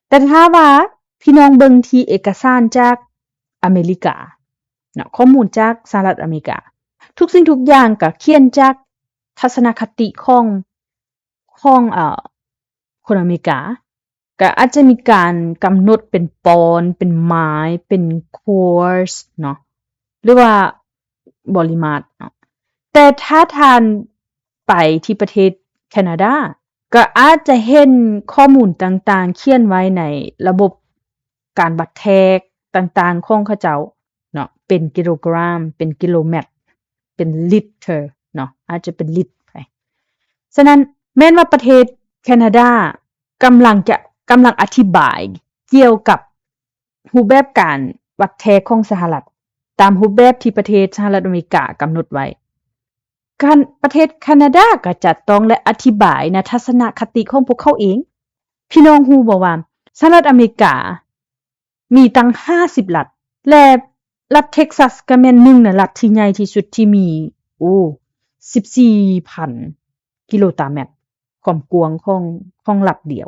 ແຕ່ຖ້າວ່າພີ່ນ້ອງເບິ່ງທີ່ເອກະສານຈາກອາເມລິກາເນາະ, ຂໍ້ມູນຈາກສະຫະລັດອາເມລິກາ, ທຸກສິ່ງທຸກຢ່າງກໍຂຽນຈາກທັດສະນະຄະຕິຂອງ, ຂອງ, ເອີ, ຄົນອາເມລິກາ. ກໍອາດຈະມີການກຳນົດເປັນປອນ, ເປັນໄມລ໌, ເປັນຄວາສເນາະ ຫຼືວ່າບໍລິມາດເນາະ. ແຕ່ຖ້າທ່ານໄປທີ່ປະເທດແຄນາດາ ກໍອາດຈະເຫັນຂໍ້ມູນຕ່າງໆຂຽນໄວ້ໃນລະບົບການວັດແທກຕ່າງໆຂອງເຂົາເຈົ້າເນາະ, ເປັນກິໂລກຣາມ, ເປັນກິໂລແມັດ, ເປັນລິດເຕີເນາະ, ອາດຈະເປັນລິດໄປ. ສະນັ້ນ ແມ່ນວ່າປະເທດແຄນາດາ ກຳລັງຈະ, ກຳລັງອະທິບາຍກ່ຽວກັບຮູບແບບການວັດແທກຂອງສະຫະລັດ ຕາມຮູບແບບທີ່ປະເທດສະຫະລັດອາເມລິກາກຳນົດໄວ້. ການ, ປະເທດແຄນາດາກໍຈະຕ້ອງໄດ້ອະທິບາຍໃນທັດສະນະຄະຕິຂອງພວກເຂົາເອງ. ພີ່ນ້ອງຮູ້ບໍ່ວ່າສະຫະລັດອາເມລິກາ ມີຕັ້ງຫ້າສິບລັດ ແລະ ລັດເທັກຊັສກໍແມ່ນໜຶ່ງໃນລັດທີ່ໃຫຍ່ທີ່ສຸດທີ່ມີ, ໂອ້, ສິບສີ່ພັນກິໂລຕາແມັດ ຄວາມກວ້າງຂອງ, ຂອງລັດດຽວ.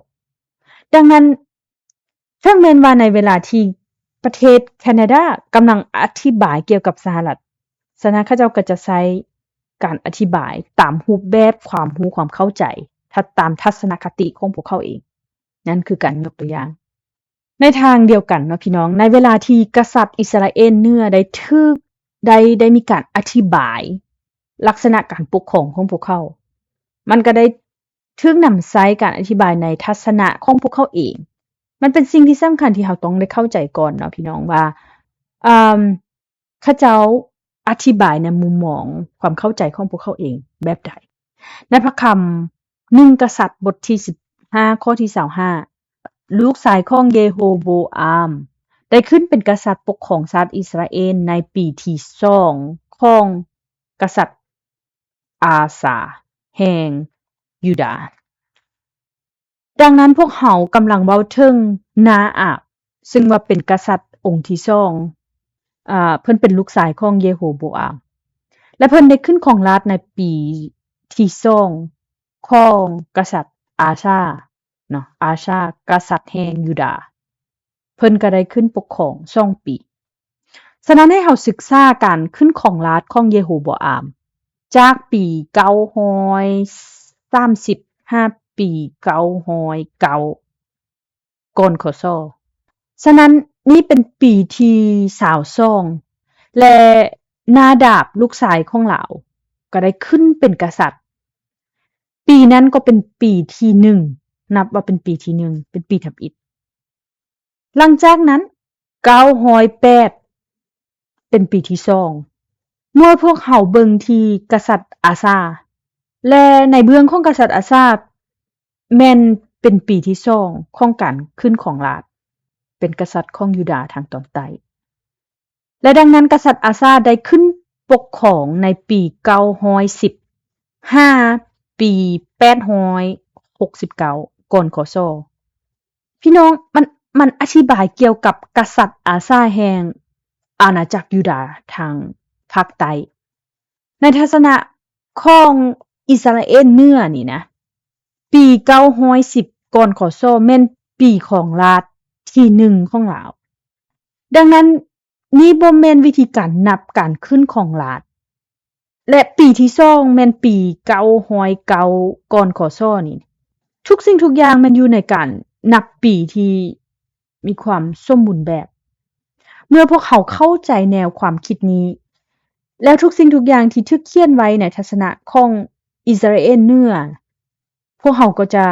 ດັ່ງນັ້ນ ເຖິງແມ່ນວ່າໃນເວລາທີ່ປະເທດແຄນາດາກຳລັງອະທິບາຍກ່ຽວກັບສະຫະລັດ, ສະນັ້ນເຂົາເຈົ້າກໍຈະໃຊ້ການອະທິບາຍຕາມຮູບແບບຄວາມຮູ້ຄວາມເຂົ້າໃຈ, ຕາມທັດສະນະຄະຕິຂອງພວກເຂົາເອງ. ນັ້ນຄືການຍົກຕົວຢ່າງ. ໃນທາງດຽວກັນເນາະພີ່ນ້ອງ, ໃນເວລາທີ່ກະສັດອິດສະຣາເອນເໜືອໄດ້ຖືກ, ໄດ້, ໄດ້ມີການອະທິບາຍລັກສະນະການປົກຄອງຂອງພວກເຂົາ, ມັນກໍໄດ້ຖືກນຳໃຊ້ການອະທິບາຍໃນທັດສະນະຂອງພວກເຂົາເອງ. ມັນເປັນສິ່ງທີ່ສຳຄັນທີ່ເຮົາຕ້ອງໄດ້ເຂົ້າໃຈກ່ອນເນາະພີ່ນ້ອງວ່າ, ເອີ, ເຂົາເຈົ້າອະທິບາຍໃນມຸມມອງຄວາມເຂົ້າໃຈຂອງພວກເຂົາເອງແບບໃດ. ໃນພະຄຳ ໜຶ່ງ ກະສັດ ບົດທີສິບຫ້າ ຂໍ້ທີຊາວຫ້າ, ລູກຊາຍຂອງເຢໂຮໂບອາມໄດ້ຂຶ້ນເປັນກະສັດປົກຄອງຊາດອິດສະຣາເອນໃນປີທີສອງຂອງກະສັດອາຊາແຫ່ງຢູດາ. ດັ່ງນັ້ນພວກເຮົາກຳລັງເວົ້າເຖິງນາອາບ, ຊຶ່ງວ່າເປັນກະສັດອົງທີສອງ, ອາ, ເພິ່ນເປັນລູກຊາຍຂອງເຢໂຮໂບອາມ ແລະ ເພິ່ນໄດ້ຂຶ້ນຄອງລາດໃນປີທີສອງຂອງກະສັດອາຊາເນາະ, ອາຊາ ກະສັດແຫ່ງຢູດາ. ເພິ່ນກໍໄດ້ຂຶ້ນປົກຄອງສອງປີ. ສະນັ້ນໃຫ້ເຮົາສຶກສາການຂຶ້ນຄອງລາດຂອງເຢໂຮໂບອາມ ຈາກປີເກົ້າຮ້ອຍສາມສິບ ຫາປີເກົ້າຮ້ອຍເກົ້າ ກ່ອນ ຄສ. ສະນັ້ນນີ້ເປັນປີທີຊາວສອງ ແລະ ນາດາບ ລູກຊາຍຂອງລາວ ກໍໄດ້ຂຶ້ນເປັນກະສັດ. ປີນັ້ນກໍເປັນປີທີໜຶ່ງ, ນັບວ່າເປັນປີທີໜຶ່ງ, ເປັນປີທຳອິດ. ຫຼັງຈາກນັ້ນ ເກົ້າຮ້ອຍແປດ ເປັນປີທີສອງ. ເມື່ອພວກເຮົາເບິ່ງທີ່ກະສັດອາຊາ ແລະ ໃນເບື້ອງຂອງກະສັດອາຊາ ແມ່ນເປັນປີທີສອງຂອງການຂຶ້ນຄອງລາດ ເປັນກະສັດຂອງຢູດາທາງຕອນໃຕ້. ແລະ ດັ່ງນັ້ນ ກະສັດອາຊາໄດ້ຂຶ້ນປົກຄອງໃນປີເກົ້າຮ້ອຍສິບ ຫາປີແປດຮ້ອຍຫົກສິບເກົ້າ ກ່ອນ ຄສ. ພີ່ນ້ອງ, ມັນ, ມັນອະທິບາຍກ່ຽວກັບກະສັດອາຊາແຫ່ງອານາຈັກຢູດາທາງພາກໃຕ້. ໃນທັດສະນະຂອງອິດສະຣາເອນເໜືອນີ້ນະ, ປີເກົ້າຮ້ອຍສິບ ກ່ອນ ຄສ ແມ່ນປີຄອງລາດທີໜຶ່ງຂອງລາວ. ດັ່ງນັ້ນ, ນີ້ບໍ່ແມ່ນວິທີການນັບການຂຶ້ນຄອງລາດ ແລະ ປີທີສອງແມ່ນປີເກົ້າຮ້ອຍເກົ້າ ກ່ອນ ຄສ ນີ້. ທຸກສິ່ງທຸກຢ່າງແມ່ນຢູ່ໃນການນັບປີທີ່ມີຄວາມສົມບູນແບບ. ເມື່ອພວກເຮົາເຂົ້າໃຈແນວຄວາມຄິດນີ້ ແລ້ວທຸກສິ່ງທຸກຢ່າງທີ່ຖືກຂຽນໄວ້ໃນທັດສະນະຂອງ ອິດສະຣາເອນເໜືອ, ພວກເຮົາກໍຈະ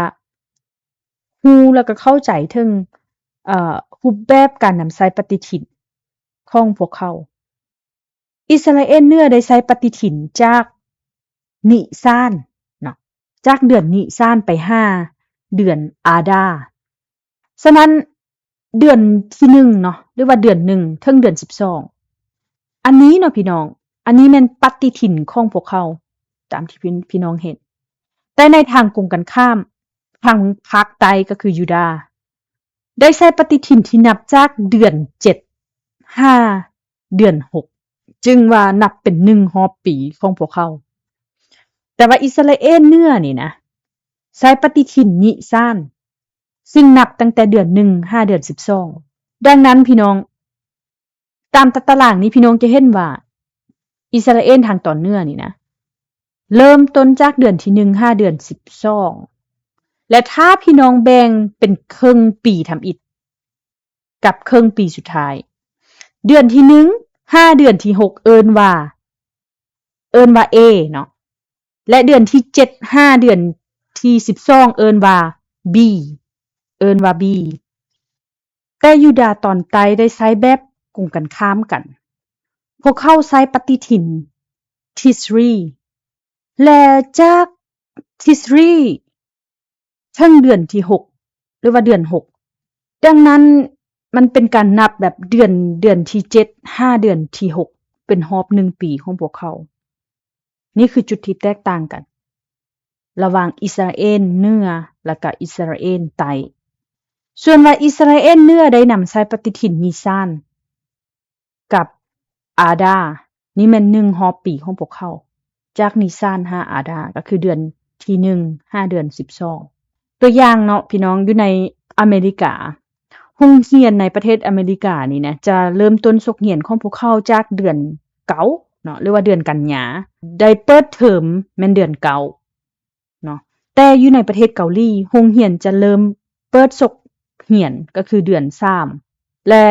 ຮູ້ ແລ້ວກໍເຂົ້າໃຈເຖິງ ເອີ ຮູບແບບການນຳໃຊ້ປະຕິທິນຂອງພວກເຂົາ. ອິດສະຣາເອນເໜືອໄດ້ໃຊ້ປະຕິທິນຈາກນິສານເນາະ, ຈາກເດືອນນິສານໄປຫາເດືອນອາດາ. ສະນັ້ນ ເດືອນທີໜຶ່ງເນາະ ຫຼືວ່າເດືອນໜຶ່ງ ເຖິງເດືອນສິບສອງ ອັນນີ້ເນາະພີ່ນ້ອງ, ອັນນີ້ແມ່ນປະຕິທິນຂອງພວກເຂົາ ຕາມທີ່ພີ່ ພີ່ນ້ອງເຫັນ. ແຕ່ໃນທາງກົງກັນຂ້າມ ທາງພາກໃຕ້ ກໍຄືຢູດາ ໄດ້ໃຊ້ປະຕິທິນທີ່ນັບຈາກເດືອນເຈັດຫາເດືອນຫົກ ຈຶ່ງວ່ານັບເປັນໜຶ່ງຮອບປີຂອງພວກເຂົາ. ແຕ່ວ່າອິດສະຣາເອນເໜືອນີ້ນະ ໃຊ້ປະຕິທິນນິສານ ຊຶ່ງນັບຕັ້ງແຕ່ເດືອນໜຶ່ງຫາເດືອນສິບສອງ. ດັ່ງນັ້ນພີ່ນ້ອງ, ຕາມຕາຕະລາງນີ້ ພີ່ນ້ອງຈະເຫັນວ່າ ອິດສະຣາເອນທາງຕອນເໜືອນີ້ນະ ເລີ່ມຕົ້ນຈາກເດືອນທີໜຶ່ງຫາເດືອນສິບສອງ ແລະ ຖ້າພີ່ນ້ອງແບ່ງເປັນເຄິ່ງປີທຳອິດ ກັບເຄິ່ງປີສຸດທ້າຍ, ເດືອນທີໜຶ່ງຫາເດືອນທີຫົກເອີ້ນວ່າ ເອີ້ນວ່າ A ເນາະ ແລະ ເດືອນທີເຈັດຫາເດືອນທີສິບສອງເອີ້ນວ່າ B ເອີ້ນວ່າ B. ແຕ່ຢູດາຕອນໃຕ້ໄດ້ໃຊ້ແບບກົງກັນຂ້າມກັນ, ພວກເຂົາໃຊ້ປະຕິທິນ Tisri ແລະ ຈາກ Tisri ເຖິງເດືອນທີຫົກ ຫຼືວ່າເດືອນຫົກ. ດັ່ງນັ້ນ ມັນເປັນການນັບແບບເດືອນ ເດືອນທີເຈັດຫາເດືອນທີຫົກ ເປັນຮອບໜຶ່ງປີຂອງພວກເຂົາ. ນີ້ຄືຈຸດທີ່ແຕກຕ່າງກັນ ລະຫວ່າງອິດສະຣາເອນເໜືອ ແລະ ກະອິດສະຣາເອນໃຕ້. ສ່ວນວ່າອິດສະຣາເອນເໜືອໄດ້ນຳໃຊ້ປະຕິທິນນິສານ ກັບອາດາ, ນີ້ແມ່ນໜຶ່ງຮອບປີຂອງພວກເຂົາ, ຈາກນິສານຫາອາດາ ກໍຄືເດືອນທີໜຶ່ງຫາເດືອນສິບສອງ. ຕົວຢ່າງເນາະ ພີ່ນ້ອງ, ຢູ່ໃນອາເມລິກາ, ໂຮງຮຽນໃນປະເທດອາເມລິການີ້ນະ ຈະເລີ່ມຕົ້ນສົກຮຽນຂອງພວກເຂົາຈາກເດືອນເກົ້າເນາະ ຫຼືວ່າເດືອນກັນຍາ, ໄດ້ເປີດເທີມແມ່ນເດືອນເກົ້າເນາະ. ແຕ່ຢູ່ໃນປະເທດເກົາຫຼີ, ໂຮງຮຽນຈະເລີ່ມເປີດສົກຮຽນ ກໍຄືເດືອນສາມ ແລະ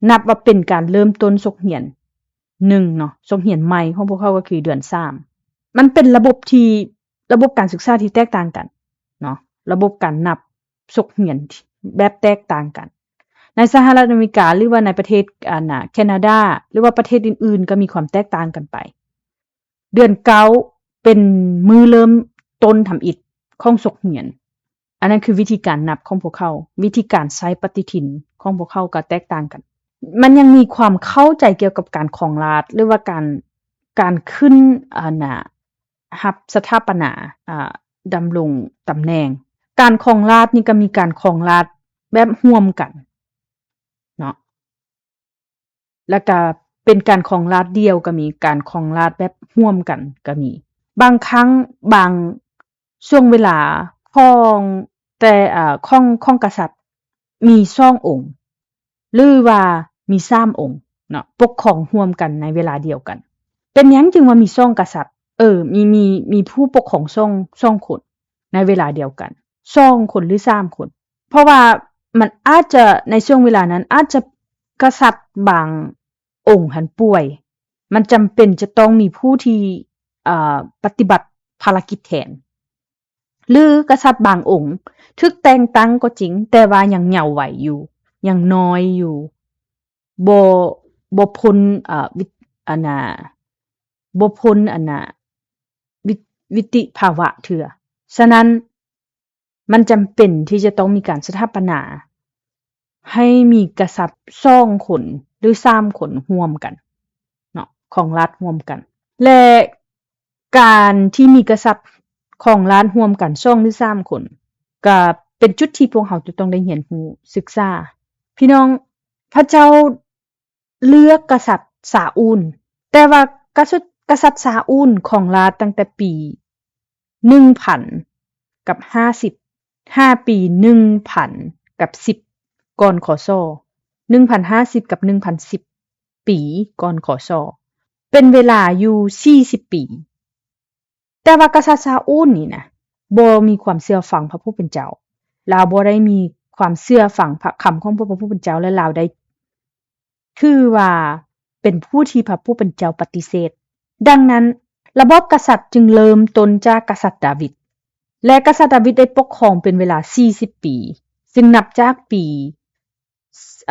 ນັບວ່າເປັນການເລີ່ມຕົ້ນສົກຮຽນໜຶ່ງເນາະ, ສົກຮຽນໃໝ່ຂອງພວກເຂົາກໍຄືເດືອນສາມ. ມັນເປັນລະບົບທີ່ ລະບົບການສຶກສາທີ່ແຕກຕ່າງກັນເນາະ, ລະບົບການນັບສົກຮຽນແບບແຕກຕ່າງກັນ. ໃນສະຫະລັດອາເມລິກາ ຫຼືວ່າໃນປະເທດ ອັນນ່າ ແຄນາດາ ຫຼືວ່າປະເທດອື່ນໆ ກໍມີຄວາມແຕກຕ່າງກັນໄປ. ເດືອນເກົ້າເປັນມື້ເລີ່ມຕົ້ນທຳອິດຂອງສົກຮຽນ. ອັນນັ້ນຄືວິທີການນັບຂອງພວກເຂົາ, ວິທີການໃຊ້ປະຕິທິນຂອງພວກເຂົາກໍແຕກຕ່າງກັນ. ມັນຍັງມີຄວາມເຂົ້າໃຈກ່ຽວກັບການຄອງລາດ ຫຼືວ່າການ ການຂຶ້ນ ອັນນ່າ ຮັບສະຖາປະນາ ອາ ດຳລົງຕຳແໜ່ງ. ການຄອງລາດນີ້ກໍມີການຄອງລາດແບບຮ່ວມກັນເນາະ. ແລ້ວກະເປັນການຄອງລາດດ່ຽວກໍມີ, ການຄອງລາດແບບຮ່ວມກັນກໍມີ. ບາງຄັ້ງ ບາງຊ່ວງເວລາຂອງແຕ່ ອາ ຂອງ ຂອງກະສັດມີສອງອົງ ຫຼືວ່າມີສາມອົງເນາະ ປົກຄອງຮ່ວມກັນໃນເວລາດຽວກັນ. ເປັນຫຍັງຈຶ່ງວ່າມີສອງກະສັດ? ເອີ ມີ ມີ ມີຜູ້ປົກຄອງສອງ ສອງຄົນໃນເວລາດຽວກັນ ສອງຄົນ ຫຼື ສາມຄົນ. ເພາະວ່າມັນອາດຈະ ໃນຊ່ວງເວລານັ້ນ ອາດຈະ ກະສັດບາງອົງຫັ້ນປ່ວຍ, ມັນຈຳເປັນຈະຕ້ອງມີຜູ້ທີ່ ເອີ ປະຕິບັດພາລະກິດແທນ ຫຼື ກະສັດບາງອົງຖືກແຕ່ງຕັ້ງກໍຈິງ, ແຕ່ວ່າຍັງເຍົາໄວຢູ່, ຍັງນ້ອຍຢູ່, ບໍ່ ບໍ່ພົ້ນ ເອີ ວິ ອັນນ່າ ບໍ່ພົ້ນ ອັນນ່າ ວິ ວິຕິພາວະເທື່ອ. ສະນັ້ນ ມັນຈຳເປັນທີ່ຈະຕ້ອງມີການສະຖາປະນາໃຫ້ມີກະສັດສອງຄົນ ຫຼື ສາມຄົນຮ່ວມກັນເນາະ, ຄອງລາດຮ່ວມກັນ. ແລະ ການທີ່ມີກະສັດຄອງລາດຮ່ວມກັນສອງ ຫຼື ສາມຄົນ ກະເປັນຈຸດທີ່ພວກເຮົາຈະຕ້ອງໄດ້ຮຽນຮູ້ສຶກສາ. ພີ່ນ້ອງ, ພະເຈົ້າ ເລືອກກະສັດຊາອູນ, ແຕ່ວ່າກະສັດ ກະສັດຊາອູນຄອງລາດຕັ້ງແຕ່ປີໜຶ່ງພັນກັບຫ້າສິບ ຫາປີໜຶ່ງພັນກັບສິບ ກ່ອນ ຄ.ສ. ໜຶ່ງພັນຫ້າສິບກັບໜຶ່ງພັນສິບ ປີກ່ອນ ຄ.ສ. ເປັນເວລາຢູ່ສີ່ສິບປີ. ແຕ່ວ່າກະສັດຊາອູນນີ້ນະ ບໍ່ມີຄວາມເຊື່ອຟັງພະຜູ້ເປັນເຈົ້າ. ລາວບໍ່ໄດ້ມີຄວາມເຊື່ອຟັງພະຄຳຂອງພະ ພະຜູ້ເປັນເຈົ້າ ແລະ ລາວໄດ້ຖືວ່າເປັນຜູ້ທີ່ພະຜູ້ເປັນເຈົ້າປະຕິເສດ. ດັ່ງນັ້ນ, ລະບອບກະສັດຈຶ່ງເລີ່ມຕົ້ນຈາກກະສັດດາວິດ ແລະ ກະສັດດາວິດໄດ້ປົກຄອງເປັນເວລາສີ່ສິບປີ ຊຶ່ງນັບຈາກປີ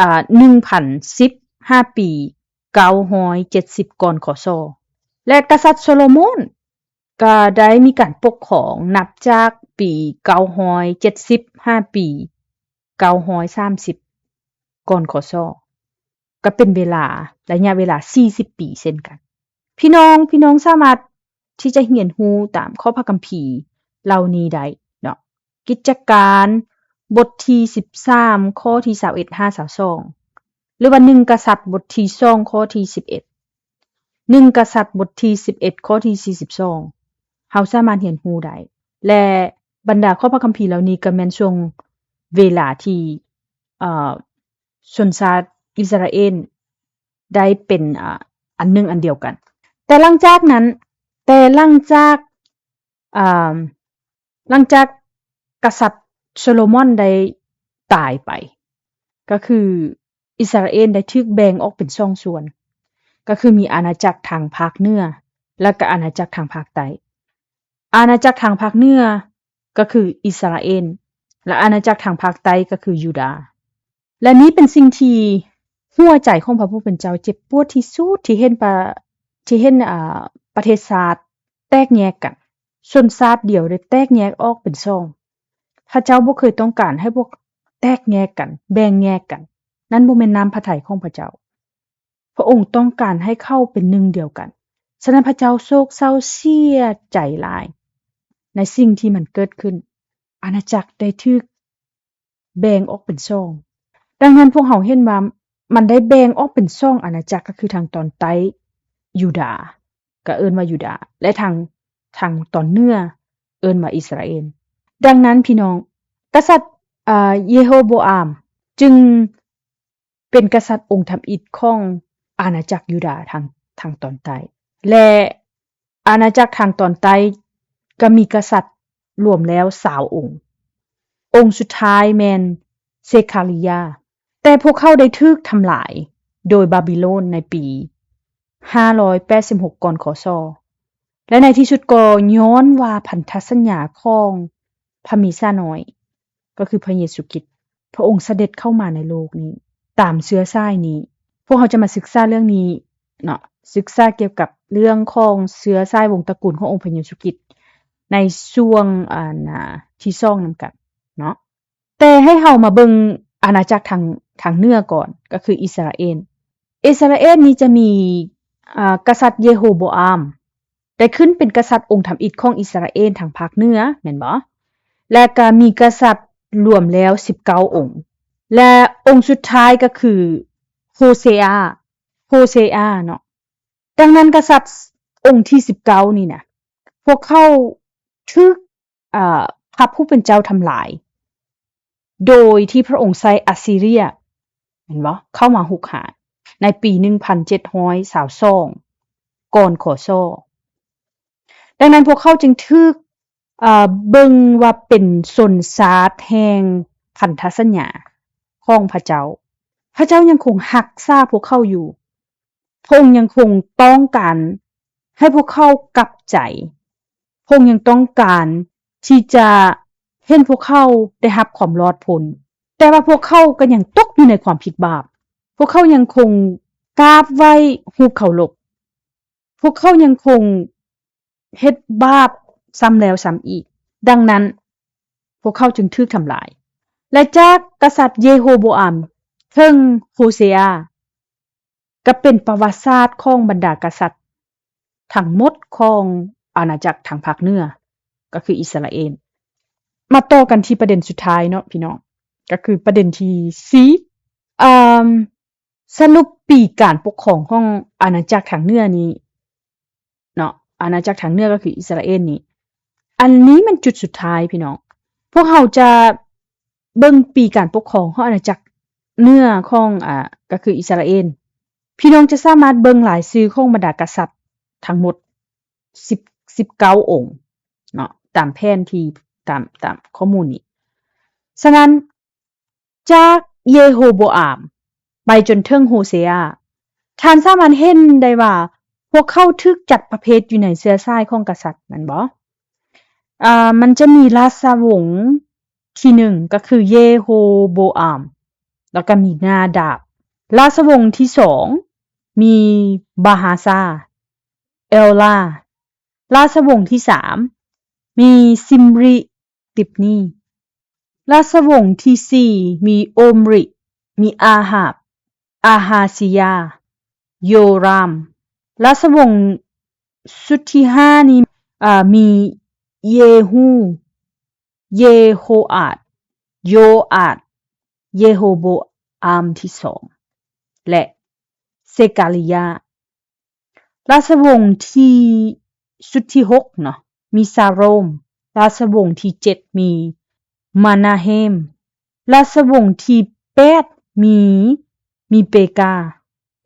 ອາ ໜຶ່ງພັນສິບ ຫາປີເກົ້າຮ້ອຍເຈັດສິບ ກ່ອນ ຄ.ສ. ແລະ ກະສັດໂຊໂລໂມນກໍໄດ້ມີການປົກຄອງນັບຈາກປີເກົ້າຮ້ອຍເຈັດສິບ ຫາປີເກົ້າຮ້ອຍສາມສິບ ກ່ອນ ຄ.ສ. ກໍເປັນເວລາ ໄລຍະເວລາສີ່ສິບປີເຊັ່ນກັນ. ພີ່ນ້ອງ ພີ່ນ້ອງສາມາດທີ່ຈະຮຽນຮູ້ຕາມຂໍ້ພະຄຳພີເຫຼົ່ານີ້ໄດ້ເນາະ. ກິດຈະການ ບົດທີສິບສາມ ຂໍ້ທີຊາວເອັດຫາຊາວສອງ ຫຼືວ່າ ໜຶ່ງ ກະສັດ ບົດທີສອງ ຂໍ້ທີສິບເອັດ ໜຶ່ງ ກະສັດ ບົດທີສິບເອັດ ຂໍ້ທີສີ່ສິບສອງ ເຮົາສາມາດຮຽນຮູ້ໄດ້ ແລະ ບັນດາຂໍ້ພະຄຳພີເຫຼົ່ານີ້ກໍແມ່ນຊ່ວງເວລາທີ່ ເອີ ຊົນຊາດອິດສະຣາເອນໄດ້ເປັນ ອາ ອັນໜຶ່ງອັນດຽວກັນ. ແຕ່ຫຼັງຈາກນັ້ນ ແຕ່ຫຼັງຈາກ ອາ ຫຼັງຈາກກະສັດໂຊໂລມອນໄດ້ຕາຍໄປ ກໍຄືອິດສະຣາເອນໄດ້ຖືກແບ່ງອອກເປັນສອງສ່ວນ ກໍຄືມີອານາຈັກທາງພາກເໜືອ ແລະ ກໍອານາຈັກທາງພາກໃຕ້. ອານາຈັກທາງພາກເໜືອກໍຄືອິດສະຣາເອນ ແລະ ອານາຈັກທາງພາກໃຕ້ກໍຄືຢູດາ. ແລະ ນີ້ເປັນສິ່ງທີ່ຫົວໃຈຂອງພະຜູ້ເປັນເຈົ້າເຈັບປວດທີ່ສຸດ ທີ່ເຫັນປະ ທີ່ເຫັນ ອາ ປະເທດຊາດແຕກແຍກກັນ, ຊົນຊາດດຽວໄດ້ແຕກແຍກອອກເປັນສອງ. ພະເຈົ້າບໍ່ເຄີຍຕ້ອງການໃຫ້ພວກແຕກແຍກກັນ, ແບ່ງແຍກກັນ. ນັ້ນບໍ່ແມ່ນນ້ຳພະໄທຂອງພະເຈົ້າ. ພະອົງຕ້ອງການໃຫ້ເຂົ້າເປັນໜຶ່ງດຽວກັນ. ສະນັ້ນພະເຈົ້າໂສກເສົ້າເສຍໃຈຫຼາຍໃນສິ່ງທີ່ມັນເກີດຂຶ້ນ. ອານາຈັກໄດ້ຖືກ ແບ່ງອອກເປັນສອງ. ດັ່ງນັ້ນພວກເຮົາເຫັນວ່າມັນໄດ້ແບ່ງອອກເປັນສອງອານາຈັກ ກໍຄືທາງຕອນໃຕ້ຢູດາ ກໍເອີ້ນວ່າຢູດາ ແລະ ທາງ ທາງຕອນເໜືອເອີ້ນວ່າອິດສະຣາເອນ. ດັ່ງນັ້ນພີ່ນ້ອງ ກະສັດ ອາ ເຢໂຮໂບອາມ ຈຶ່ງເປັນກະສັດອົງທຳອິດຂອງອານາຈັກຢູດາທາງ ທາງຕອນໃຕ້ ແລະ ອານາຈັກທາງຕອນໃຕ້ກໍມີກະສັດລວມແລ້ວຊາວອົງ. ອົງສຸດທ້າຍແມ່ນເຊຄາລິຍາ. ແຕ່ພວກເຂົາໄດ້ຖືກທຳລາຍໂດຍບາບິໂລນໃນປີຫ້າຮ້ອຍແປດສິບຫົກ ກ່ອນ ຄ.ສ. ແລະ ໃນທີ່ສຸດກໍຍ້ອນວ່າພັນທະສັນຍາຂອງພະເມຊານ້ອຍ ກໍຄືພະເຢຊູຄຣິດ ພະອົງສະເດັດເຂົ້າມາໃນໂລກນີ້ ຕາມເຊື້ອສາຍນີ້. ພວກເຮົາຈະມາສຶກສາເລື່ອງນີ້ເນາະ, ສຶກສາກ່ຽວກັບເລື່ອງຂອງເຊື້ອສາຍວົງຕະກູນຂອງອົງພະເຢຊູຄຣິດໃນຊ່ວງ ອັນ ອາ ທີສອງນຳກັນເນາະ. ແຕ່ໃຫ້ເຮົາມາເບິ່ງອານາຈັກທາງ ທາງເໜືອກ່ອນ ກໍຄືອິດສະຣາເອນ. ອິດສະຣາເອນນີ້ຈະມີ ອາ ກະສັດເຢໂຮໂບອາມ ໄດ້ຂຶ້ນເປັນກະສັດອົງທຳອິດຂອງອິດສະຣາເອນທາງພາກເໜືອ ແມ່ນບໍ່? ແລະ ກະມີກະສັດລວມແລ້ວສິບເກົ້າອົງ ແລະ ອົງສຸດທ້າຍກໍຄືໂຮເຊອາ ໂຮເຊອາເນາະ. ດັ່ງນັ້ນກະສັດອົງທີສິບເກົ້ານີ້ນະ ພວກເຂົາຖືກ ອາ ພະຜູ້ເປັນເຈົ້າທຳລາຍ ໂດຍທີ່ພະອົງໃຊ້ອາຊີເຣຍ ແມ່ນບໍ່? ເຂົ້າມາຮຸກຮານໃນປີໜຶ່ງພັນເຈັດຮ້ອຍຊາວສອງ ກ່ອນ ຄ.ສ. ດັ່ງນັ້ນພວກເຂົາຈຶ່ງຖືກ ເອີ ເບິ່ງວ່າເປັນຊົນຊາດແຫ່ງພັນທະສັນຍາຂອງພະເຈົ້າ. ພະເຈົ້າຍັງຄົງຮັກສາພວກເຂົາຢູ່. ພະອົງຍັງຄົງຕ້ອງການໃຫ້ພວກເຂົາກັບໃຈ. ພະອົງຍັງຕ້ອງການທີ່ຈະເຫັນພວກເຂົາໄດ້ຮັບຄວາມລອດພົ້ນ. ແຕ່ວ່າພວກເຂົາກໍຍັງຕົກຢູ່ໃນຄວາມຜິດບາບ. ພວກເຂົາຍັງຄົງກາບໄຫວ້ຮູບເຄົາລົບ. ພວກເຂົາຍັງຄົງເຮັດບາບຊ້ຳແລ້ວຊ້ຳອີກ. ດັ່ງນັ້ນ ພວກເຂົາຈຶ່ງຖືກທຳລາຍ. ແລະ ຈາກກະສັດເຢໂຮໂບອາມເຖິງໂຮເຊອາ ກໍເປັນປະຫວັດສາດຂອງບັນດາກະສັດທັງໝົດຂອງອານາຈັກທາງພາກເໜືອ ກໍຄືອິດສະຣາເອນ. ມາຕໍ່ກັນທີ່ປະເດັນສຸດທ້າຍເນາະພີ່ນ້ອງ ກໍຄືປະເດັນທີສີ່ ອາ ສະຫຼຸບປີການປົກຄອງຂອງອານາຈັກທາງເໜືອນີ້ເນາະ, ອານາຈັກທາງເໜືອກໍຄືອິດສະຣາເອນນີ້. ອັນນີ້ແມ່ນຈຸດສຸດທ້າຍພີ່ນ້ອງ. ພວກເຮົາຈະເບິ່ງປີການປົກຄອງຂອງອານາຈັກເໜືອຂອງ ອາ ກໍຄືອິດສະຣາເອນ. ພີ່ນ້ອງຈະສາມາດເບິ່ງລາຍຊື່ຂອງບັນດາກະສັດທັງໝົດສິບ ສິບເກົ້າອົງເນາະ ຕາມແຜນທີ່ ຕາມ ຕາມຂໍ້ມູນນີ້. ສະນັ້ນ ຈາກເຢໂຮໂບອາມໄປຈົນເຖິງໂຮເຊອາ, ທ່ານສາມາດເຫັນໄດ້ວ່າ ພວກເຂົາຖືກຈັດປະເພດຢູ່ໃນເຊື້ອສາຍຂອງກະສັດແມ່ນບໍ່? ອາ ມັນຈະມີລາຊະວົງທີໜຶ່ງ ກໍຄືເຢໂຮໂບອາມ ແລ້ວກໍມີນາດາບ. ລາຊະວົງທີສອງ ມີບາຮາຊາ, ເອວລາ. ລາຊະວົງທີສາມ ມີຊິມຣິ, ຕິບນີ. ລາຊະວົງທີສີ່ ມີໂອມຣິ, ມີອາຮາບ, ອາຮາຊີຍາ, ໂຢຣາມ. ລາຊະວົງຊຸດທີຫ້ານີ້ ອາ ມີເຢຮູ, ເຢໂຮອາດ, ໂຢອາດ, ເຢໂຮໂບອາມທີສອງ ແລະ ເຊກາລິຍາ. ລາຊະວົງທີ່ ຊຸດທີຫົກເນາະ ມີຊາໂຣມ. ລາຊະວົງທີ່ເຈັດ ມີມານາເຮມ. ລາຊະວົງທີ່ແປດ ມີ ມີເປກາ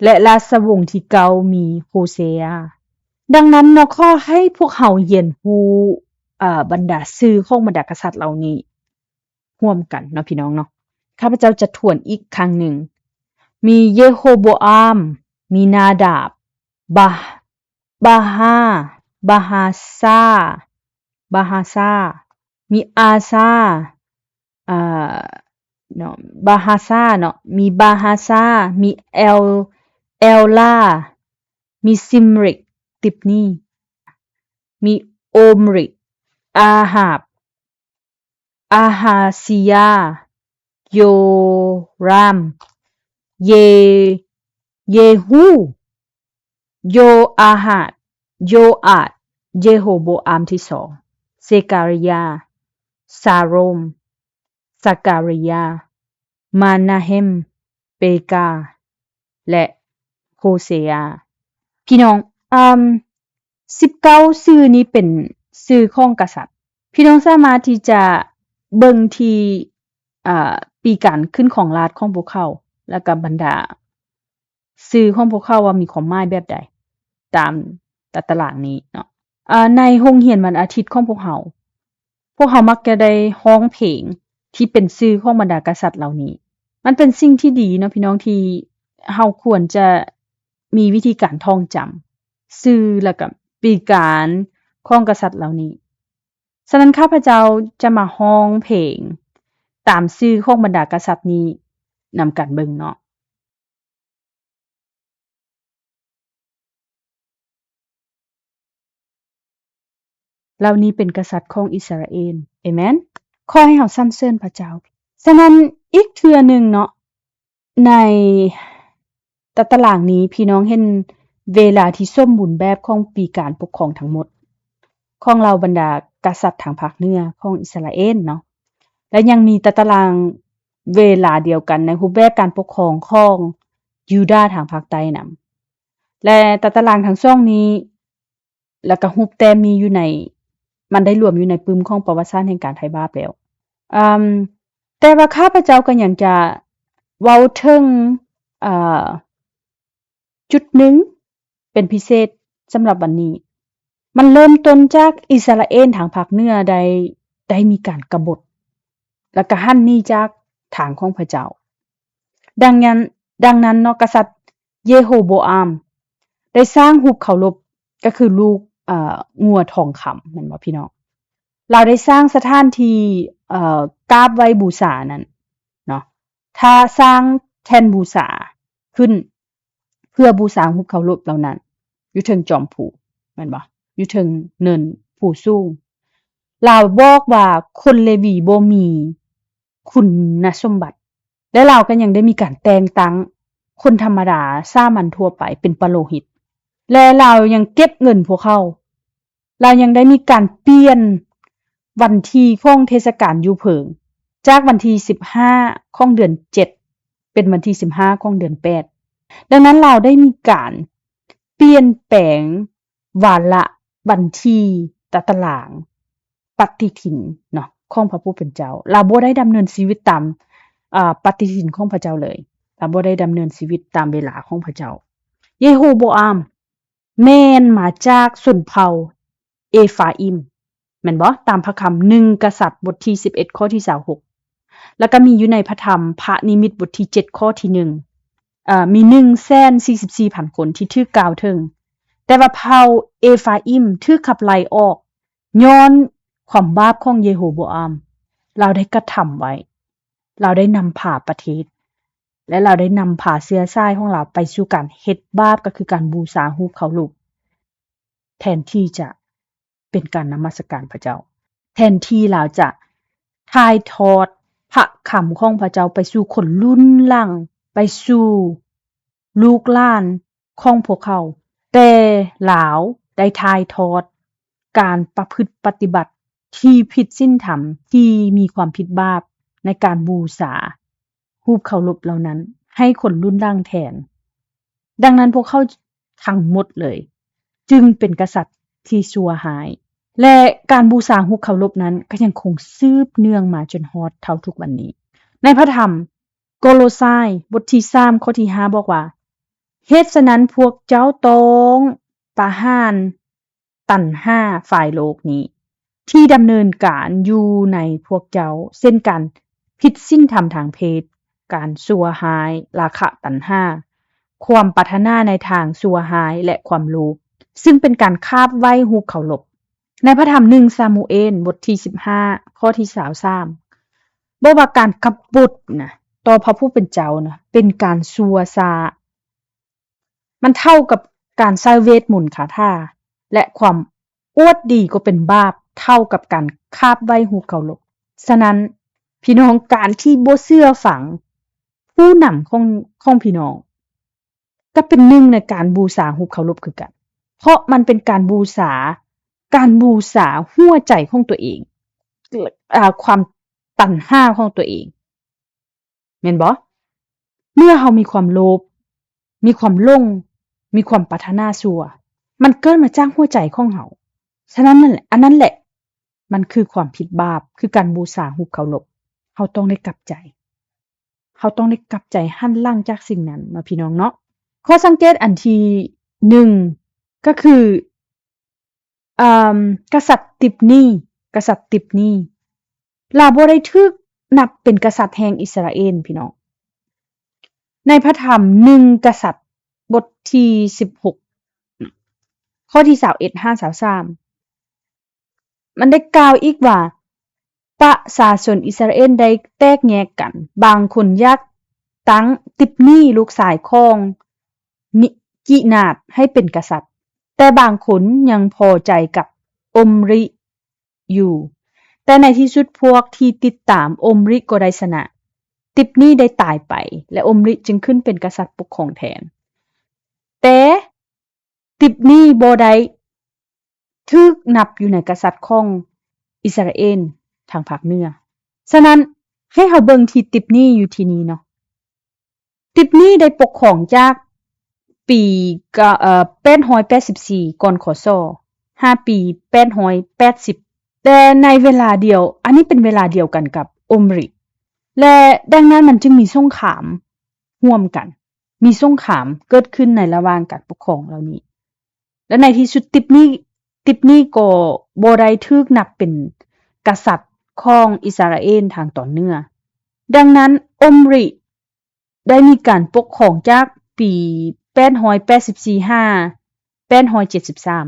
ແລະ ລາຊະວົງທີ່ເກົ້າ ມີໂຮເຊຍາ. ດັ່ງນັ້ນເນາະ ຂໍໃຫ້ພວກເຮົາຮຽນຮູ້ ເອີ ບັນດາຊື່ຂອງບັນດາກະສັດເຫຼົ່ານີ້ ຮ່ວມກັນເນາະ ພີ່ນ້ອງເນາະ. ຂ້າພະເຈົ້າຈະທວນອີກຄັ້ງໜຶ່ງ. ມີເຢໂຮໂບອາມ, ມີນາດາບ, ບາ, ບາຮາ, ບາຮາຊາ, ບາຮາຊາ, ມີອາຊາ, ເອີ ເນາະ, ບາຮາຊາເນາະ, ມີບາຮາຊາ, ມີແອວ, ແອວລາ, ມີຊິມຣິກ, ຕິບນີ, ມີໂອມຣິ, ອາຮາບ, ອາຮາຊີຍາ, ໂຢຣາມ, ເຢ, ເຢຮູ, ໂຢອາຮາດ, ໂຢອາດ, ເຢໂຮໂບອາມທີສອງ, ເຊກາຣິຍາ, ຊາໂຣມ, ຊາກາຣິຍາ, ມານາເຮມ, ເປກາ ແລະ ໂຮເຊຍາ. ພີ່ນ້ອງ, ອາ, ສິບເກົ້າຊື່ນີ້ເປັນຊື່ຂອງກະສັດ. ພີ່ນ້ອງສາມາດທີ່ຈະເບິ່ງທີ່, ອາ, ປີການຂຶ້ນຄອງລາດຂອງພວກເຂົາ ແລ້ວກໍບັນດາຊື່ຂອງພວກເຂົາວ່າມີຄວາມໝາຍແບບໃດ ຕາມຕາຕະລາງນີ້ເນາະ. ອາ, ໃນໂຮງຮຽນວັນອາທິດຂອງພວກເຮົາ, ພວກເຮົາມັກຈະໄດ້ຮ້ອງເພງທີ່ເປັນຊື່ຂອງບັນດາກະສັດເຫຼົ່ານີ້. ມັນເປັນສິ່ງທີ່ດີເນາະ ພີ່ນ້ອງ, ທີ່ເຮົາຄວນຈະມີວິທີການທ່ອງຈຳຊື່ ແລ້ວກໍປີການຂອງກະສັດເຫຼົ່ານີ້. ສະນັ້ນ ຂ້າພະເຈົ້າຈະມາຮ້ອງເພງຕາມຊື່ຂອງບັນດາກະສັດນີ້ນຳກັນເບິ່ງເນາະ. ເຫຼົ່ານີ້ເປັນກະສັດຂອງອິດສະຣາເອນ. ເອເມນ. ຂໍໃຫ້ເຮົາສັນເສີນພະເຈົ້າ. ສະນັ້ນ ອີກເທື່ອໜຶ່ງເນາະ, ໃນຕາຕະລາງນີ້ ພີ່ນ້ອງເຫັນເວລາທີ່ສົມບູນແບບຂອງປີການປົກຄອງທັງໝົດ ຂອງເຫຼົ່າບັນດາກະສັດທາງພາກເໜືອຂອງອິດສະຣາເອນເນາະ, ແລະ ຍັງມີຕາຕະລາງເວລາດຽວກັນໃນຮູບແບບການປົກຄອງຂອງຢູດາທາງພາກໃຕ້ນຳ. ແລະ ຕາຕະລາງທັງສອງນີ້ ແລ້ວກໍຮູບແຕ້ມນີ້ຢູ່ໃນ, ມັນໄດ້ລວມຢູ່ໃນປຶ້ມຂອງປະຫວັດສາດແຫ່ງການໄຖ່ບາບແລ້ວ. ອາ, ແຕ່ວ່າຂ້າພະເຈົ້າກໍຍັງຈະເວົ້າເຖິງ, ເອີ, ຈຸດໜຶ່ງເປັນພິເສດສຳລັບວັນນີ້. ມັນເລີ່ມຕົ້ນຈາກອິດສະຣາເອນທາງພາກເໜືອໄດ້, ໄດ້ມີການກະບົດ ແລ້ວກໍຫັນໜີຈາກທາງຂອງພະເຈົ້າ. ດັ່ງນັ້ນ, ດັ່ງນັ້ນເນາະ, ກະສັດເຢໂຮໂບອາມໄດ້ສ້າງຮູບເຄົາລົບ, ກໍຄືລູກ, ເອີ, ງົວທອງຄຳ, ແມ່ນບໍ່ພີ່ນ້ອງ? ລາວໄດ້ສ້າງສະຖານທີ່, ເອີ, ກາບໄຫວ້ບູຊານັ້ນເນາະ, ຖ້າສ້າງແທ່ນບູຊາຂຶ້ນ ເພື່ອບູຊາຮູບເຄົາລົບເຫຼົ່ານັ້ນ ຢູ່ເທິງຈອມພູ, ແມ່ນບໍ່? ຢູ່ເທິງເນີນພູສູງ. ລາວບອກວ່າຄົນເລວີບໍ່ມີຄຸນນະສົມບັດ ແລະ ລາວກໍຍັງໄດ້ມີການແຕ່ງຕັ້ງຄົນທຳມະດາສາມັນທົ່ວໄປເປັນປະໂລຫິດ ແລະ ລາວຍັງເກັບເງິນພວກເຂົາ. ລາວຍັງໄດ້ມີການປ່ຽນວັນທີຂອງເທດສະການຢູ່ເພີງ ຈາກວັນທີສິບຫ້າຂອງເດືອນເຈັດ ເປັນວັນທີສິບຫ້າຂອງເດືອນແປດ. ດັ່ງນັ້ນ ລາວໄດ້ມີການປ່ຽນແປງວາລະວັນທີຕາຕະລາງປະຕິທິນເນາະ ຂອງພະຜູ້ເປັນເຈົ້າ. ລາວບໍ່ໄດ້ດຳເນີນຊີວິດຕາມ, ອາ, ປະຕິທິນຂອງພະເຈົ້າເລີຍ. ລາວບໍ່ໄດ້ດຳເນີນຊີວິດຕາມເວລາຂອງພະເຈົ້າ. ເຢໂຮໂບອາມ ແມ່ນມາຈາກຊົນເຜົ່າເອຟາອິມ ແມ່ນບໍ່? ຕາມພະຄຳ ໜຶ່ງ ກະສັດ ບົດທີສິບເອັດ ຂໍ້ທີຊາວຫົກ ແລ້ວກໍມີຢູ່ໃນພະທຳພະນິມິດ ບົດທີເຈັດ ຂໍ້ທີໜຶ່ງ ເອີ ມີໜຶ່ງແສນສີ່ສິບສີ່ພັນຄົນທີ່ຖືກກ່າວເຖິງ ແຕ່ວ່າເຜົ່າເອຟາອິມຖືກຂັບໄລ່ອອກຍ້ອນຄວາມບາບຂອງເຢໂຮໂບອາມ. ລາວໄດ້ກະທຳໄວ້, ລາວໄດ້ນຳພາປະເທດ ແລະ ລາວໄດ້ນຳພາເຊື້ອສາຍຂອງລາວໄປສູ່ການເຮັດບາບ, ກໍຄືການບູຊາຮູບເຄົາລົບ ແທນທີ່ຈະເປັນການນະມັດສະການພະເຈົ້າ, ແທນທີ່ລາວຈະຖ່າຍທອດພະຄຳຂອງພະເຈົ້າໄປສູ່ຄົນລຸ້ນຫຼັງ, ໄປສູ່ລູກຫຼານຂອງພວກເຂົາ, ແຕ່ລາວໄດ້ຖ່າຍທອດການປະພຶດປະຕິບັດທີ່ຜິດສິນທຳ, ທີ່ມີຄວາມຜິດບາບໃນການບູຊາ ຮູບເຄົາລົບເຫຼົ່ານັ້ນໃຫ້ຄົນລຸ້ນຫຼັງແທນ. ດັ່ງນັ້ນພວກເຂົາທັງໝົດເລີຍຈຶ່ງເປັນກະສັດທີ່ຊົ່ວຮ້າຍ ແລະ ການບູຊາຮູບເຄົາລົບນັ້ນກໍຍັງຄົງສືບເນື່ອງມາຈົນຮອດເທົ່າທຸກວັນນີ້. ໃນພະທຳໂກໂລຊາຍ ບົດທີສາມ ຂໍ້ທີຫ້າ ບອກວ່າ, ເຫດສະນັ້ນພວກເຈົ້າຕ້ອງປະຫານ ຕັນຫາຝ່າຍໂລກນີ້ ທີ່ດຳເນີນການຢູ່ໃນພວກເຈົ້າ, ເຊັ່ນ ການຜິດສິນທຳທາງເພດ, ການຊົ່ວຮ້າຍ, ລາຄະຕັນຫາ, ຄວາມປາດຖະໜາໃນທາງຊົ່ວຮ້າຍ ແລະ ຄວາມໂລບ, ຊຶ່ງເປັນການຂາບໄຫວ້ຮູບເຄົາລົບ. ໃນພະທຳໜຶ່ງຊາມູເອນ ບົດທີສິບຫ້າ ຂໍ້ທີຊາວສາມ ບອກວ່າການກະບົດນະ ຕໍ່ພະຜູ້ເປັນເຈົ້ານະ ເປັນການຊົ່ວຊ້າ. ມັນເທົ່າກັບການໃຊ້ເວດມົນຄາຖາ ແລະ ຄວາມອວດດີກໍເປັນບາບເທົ່າກັບການຂາບໄຫວ້ຮູບເຄົາລົບ. ສະນັ້ນ, ພີ່ນ້ອງ, ການທີ່ບໍ່ເຊື່ອຟັງຜູ້ນຳຂອງ, ຂອງພີ່ນ້ອງ ກໍເປັນໜຶ່ງໃນການບູຊາຮູບເຄົາລົບຄືກັນ, ເພາະມັນເປັນການບູຊາ, ການບູຊາຫົວໃຈຂອງຕົວເອງ, ອາ, ຄວາມຕັນຫາຂອງຕົວເອງ. ແມ່ນບໍ່? ເມື່ອເຮົາມີຄວາມໂລບ, ມີຄວາມຫຼົງ, ມີຄວາມປາດຖະໜາຊົ່ວ, ມັນເກີດມາຈາກຫົວໃຈຂອງເຮົາ. ສະນັ້ນນັ້ນແຫຼະ, ອັນນັ້ນແຫຼະ ມັນຄືຄວາມຜິດບາບ, ຄືການບູຊາຮູບເຄົາລົບ. ເຮົາຕ້ອງໄດ້ກັບໃຈ. ເຮົາຕ້ອງໄດ້ກັບໃຈ, ຫັນຫຼັງຈາກສິ່ງນັ້ນເນາະ ພີ່ນ້ອງເນາະ. ຂໍ້ສັງເກດອັນທີໜຶ່ງ ກໍຄື ເອີ່ມ ກະສັດຕິບນີ, ກະສັດຕິບນີ ລາວບໍ່ໄດ້ຖືກນັບເປັນກະສັດແຫ່ງອິດສະຣາເອນ ພີ່ນ້ອງ. ໃນພະທຳໜຶ່ງກະສັດ ບົດທີສິບຫົກ ຂໍ້ທີຊາວເອັດຫາຊາວສາມ ມັນໄດ້ກ່າວອີກວ່າ ປະຊາຊົນອິດສະຣາເອນໄດ້ແຕກແຍກກັນ, ບາງຄົນຢາກຕັ້ງຕິບນີລູກຊາຍຂອງ ນິ ກິນາດໃຫ້ເປັນກະສັດ, ແຕ່ບາງຄົນຍັງພໍໃຈກັບອົມຣິຢູ່. ແຕ່ໃນທີ່ສຸດພວກທີ່ຕິດຕາມອົມຣິກໍໄດ້ຊະນະ, ຕິບນີໄດ້ຕາຍໄປ ແລະ ອົມຣິຈຶ່ງຂຶ້ນເປັນກະສັດປົກຄອງແທນ. ແຕ່ຕິບນີບໍ່ໄດ້ ຖືກນັບຢູ່ໃນກະສັດຂອງອິດສະຣາເອນທາງພາກເໜືອ. ສະນັ້ນ ໃຫ້ເຮົາເບິ່ງທີ່ຕິບນີຢູ່ທີ່ນີ້ເນາະ. ຕິບນີໄດ້ປົກຄອງຈາກປີ ກະ ເອີ່ ແປດຮ້ອຍແປດສິບສີ່ ກ່ອນ ຄ.ສ. ຫາປີ ແປດຮ້ອຍແປດສິບ ແຕ່ໃນເວລາດຽວ, ອັນນີ້ເປັນເວລາດຽວກັນກັບອົມຣິ ແລະ ດັ່ງນັ້ນມັນຈຶ່ງມີສົງຄາມຮ່ວມກັນ, ມີສົງຄາມເກີດຂຶ້ນໃນລະຫວ່າງການປົກຄອງເຫຼົ່ານີ້. ແລະ ໃນທີ່ສຸດ ຕິບນີ ຕິບນີກໍບໍ່ໄດ້ຖືກນັບເປັນກະສັດຂອງອິດສະຣາເອນທາງຕອນເໜືອ. ດັ່ງນັ້ນ ອົມຣິໄດ້ມີການປົກຄອງຈາກປີ ແປດຮ້ອຍແປດສິບສີ່ ຫາ ແປດຮ້ອຍເຈັດສິບສາມ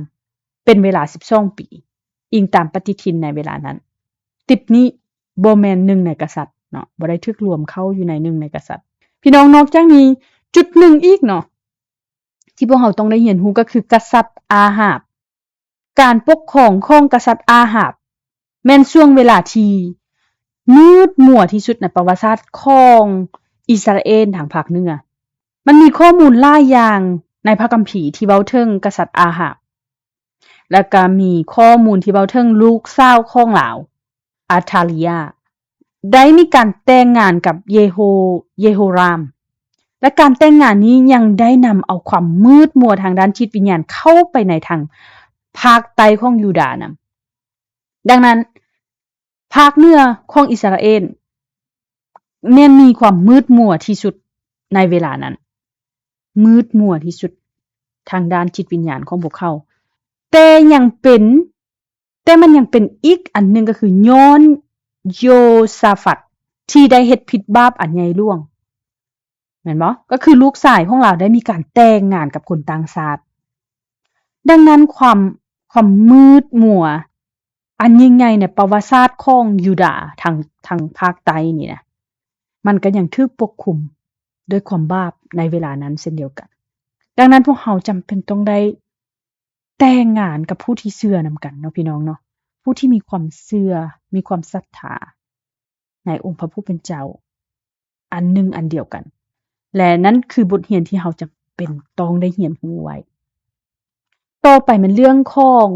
ເປັນເວລາ ສິບສອງ ປີ, ອີງຕາມປະຕິທິນໃນເວລານັ້ນ. ຕິບນີບໍ່ແມ່ນໜຶ່ງໃນກະສັດເນາະ, ບໍ່ໄດ້ຖືກລວມເຂົ້າຢູ່ໃນໜຶ່ງໃນກະສັດ. ພີ່ນ້ອງ, ນອກຈາກນີ້ ຈຸດໜຶ່ງອີກເນາະ ທີ່ພວກເຮົາຕ້ອງໄດ້ຮຽນຮູ້ກໍຄືກະສັດອາຮາບ. ການປົກຄອງຂອງກະສັດອາຮາບ ແມ່ນຊ່ວງເວລາທີ່ມືດມົວທີ່ສຸດໃນປະຫວັດສາດຂອງອິດສະຣາເອນທາງພາກເໜືອ. ມັນມີຂໍ້ມູນຫຼາຍຢ່າງໃນພະຄຳພີທີ່ເວົ້າເຖິງກະສັດອາຮາບ, ແລະ ກະມີຂໍ້ມູນທີ່ເວົ້າເຖິງລູກສາວຂອງລາວ ອາທາເລຍ ໄດ້ມີການແຕ່ງງານກັບເຢໂຮ ເຢໂຮຣາມ ແລະ ການແຕ່ງງານນີ້ຍັງໄດ້ນຳເອົາຄວາມມືດມົວທາງດ້ານຈິດວິນຍານເຂົ້າໄປໃນທາງພາກໃຕ້ຂອງຢູດານຳ. ດັ່ງນັ້ນ ພາກເໜືອຂອງອິດສະຣາເອນແມ່ນມີຄວາມມືດມົວທີ່ສຸດໃນເວລານັ້ນ, ມືດມົວທີ່ສຸດທາງດ້ານຈິດວິນຍານຂອງພວກເຂົາ. ແຕ່ຍັງເປັນ ແຕ່ມັນຍັງເປັນອີກອັນໜຶ່ງ ກໍຄືຍ້ອນໂຢຊາຟັດທີ່ໄດ້ເຮັດຜິດບາບອັນໃຫຍ່ຫຼວງ, ແມ່ນບໍ່? ກໍຄືລູກຊາຍຂອງລາວໄດ້ມີການແຕ່ງງານກັບຄົນຕ່າງຊາດ, ດັ່ງນັ້ນຄວາມ ຄວາມມືດມົວອັນຍິ່ງໃຫຍ່ໃນປະຫວັດສາດຂອງຢູດາທາງ ທາງພາກໃຕ້ນີ້ນະ ມັນກໍຍັງຖືກປົກຄຸມດ້ວຍຄວາມບາບໃນເວລານັ້ນເຊັ່ນດຽວກັນ. ດັ່ງນັ້ນພວກເຮົາຈຳເປັນຕ້ອງໄດ້ແຕ່ງງານກັບຜູ້ທີ່ເຊື່ອນຳກັນເນາະ ພີ່ນ້ອງເນາະ, ຜູ້ທີ່ມີຄວາມເຊື່ອ ມີຄວາມສັດທາ ໃນອົງພະຜູ້ເປັນເຈົ້າອັນໜຶ່ງອັນດຽວກັນ ແລະ ນັ້ນຄືບົດຮຽນທີ່ເຮົາຈຳເປັນຕ້ອງໄດ້ຮຽນຮູ້ໄວ້. ຕໍ່ໄປແມ່ນເລື່ອງຂອງ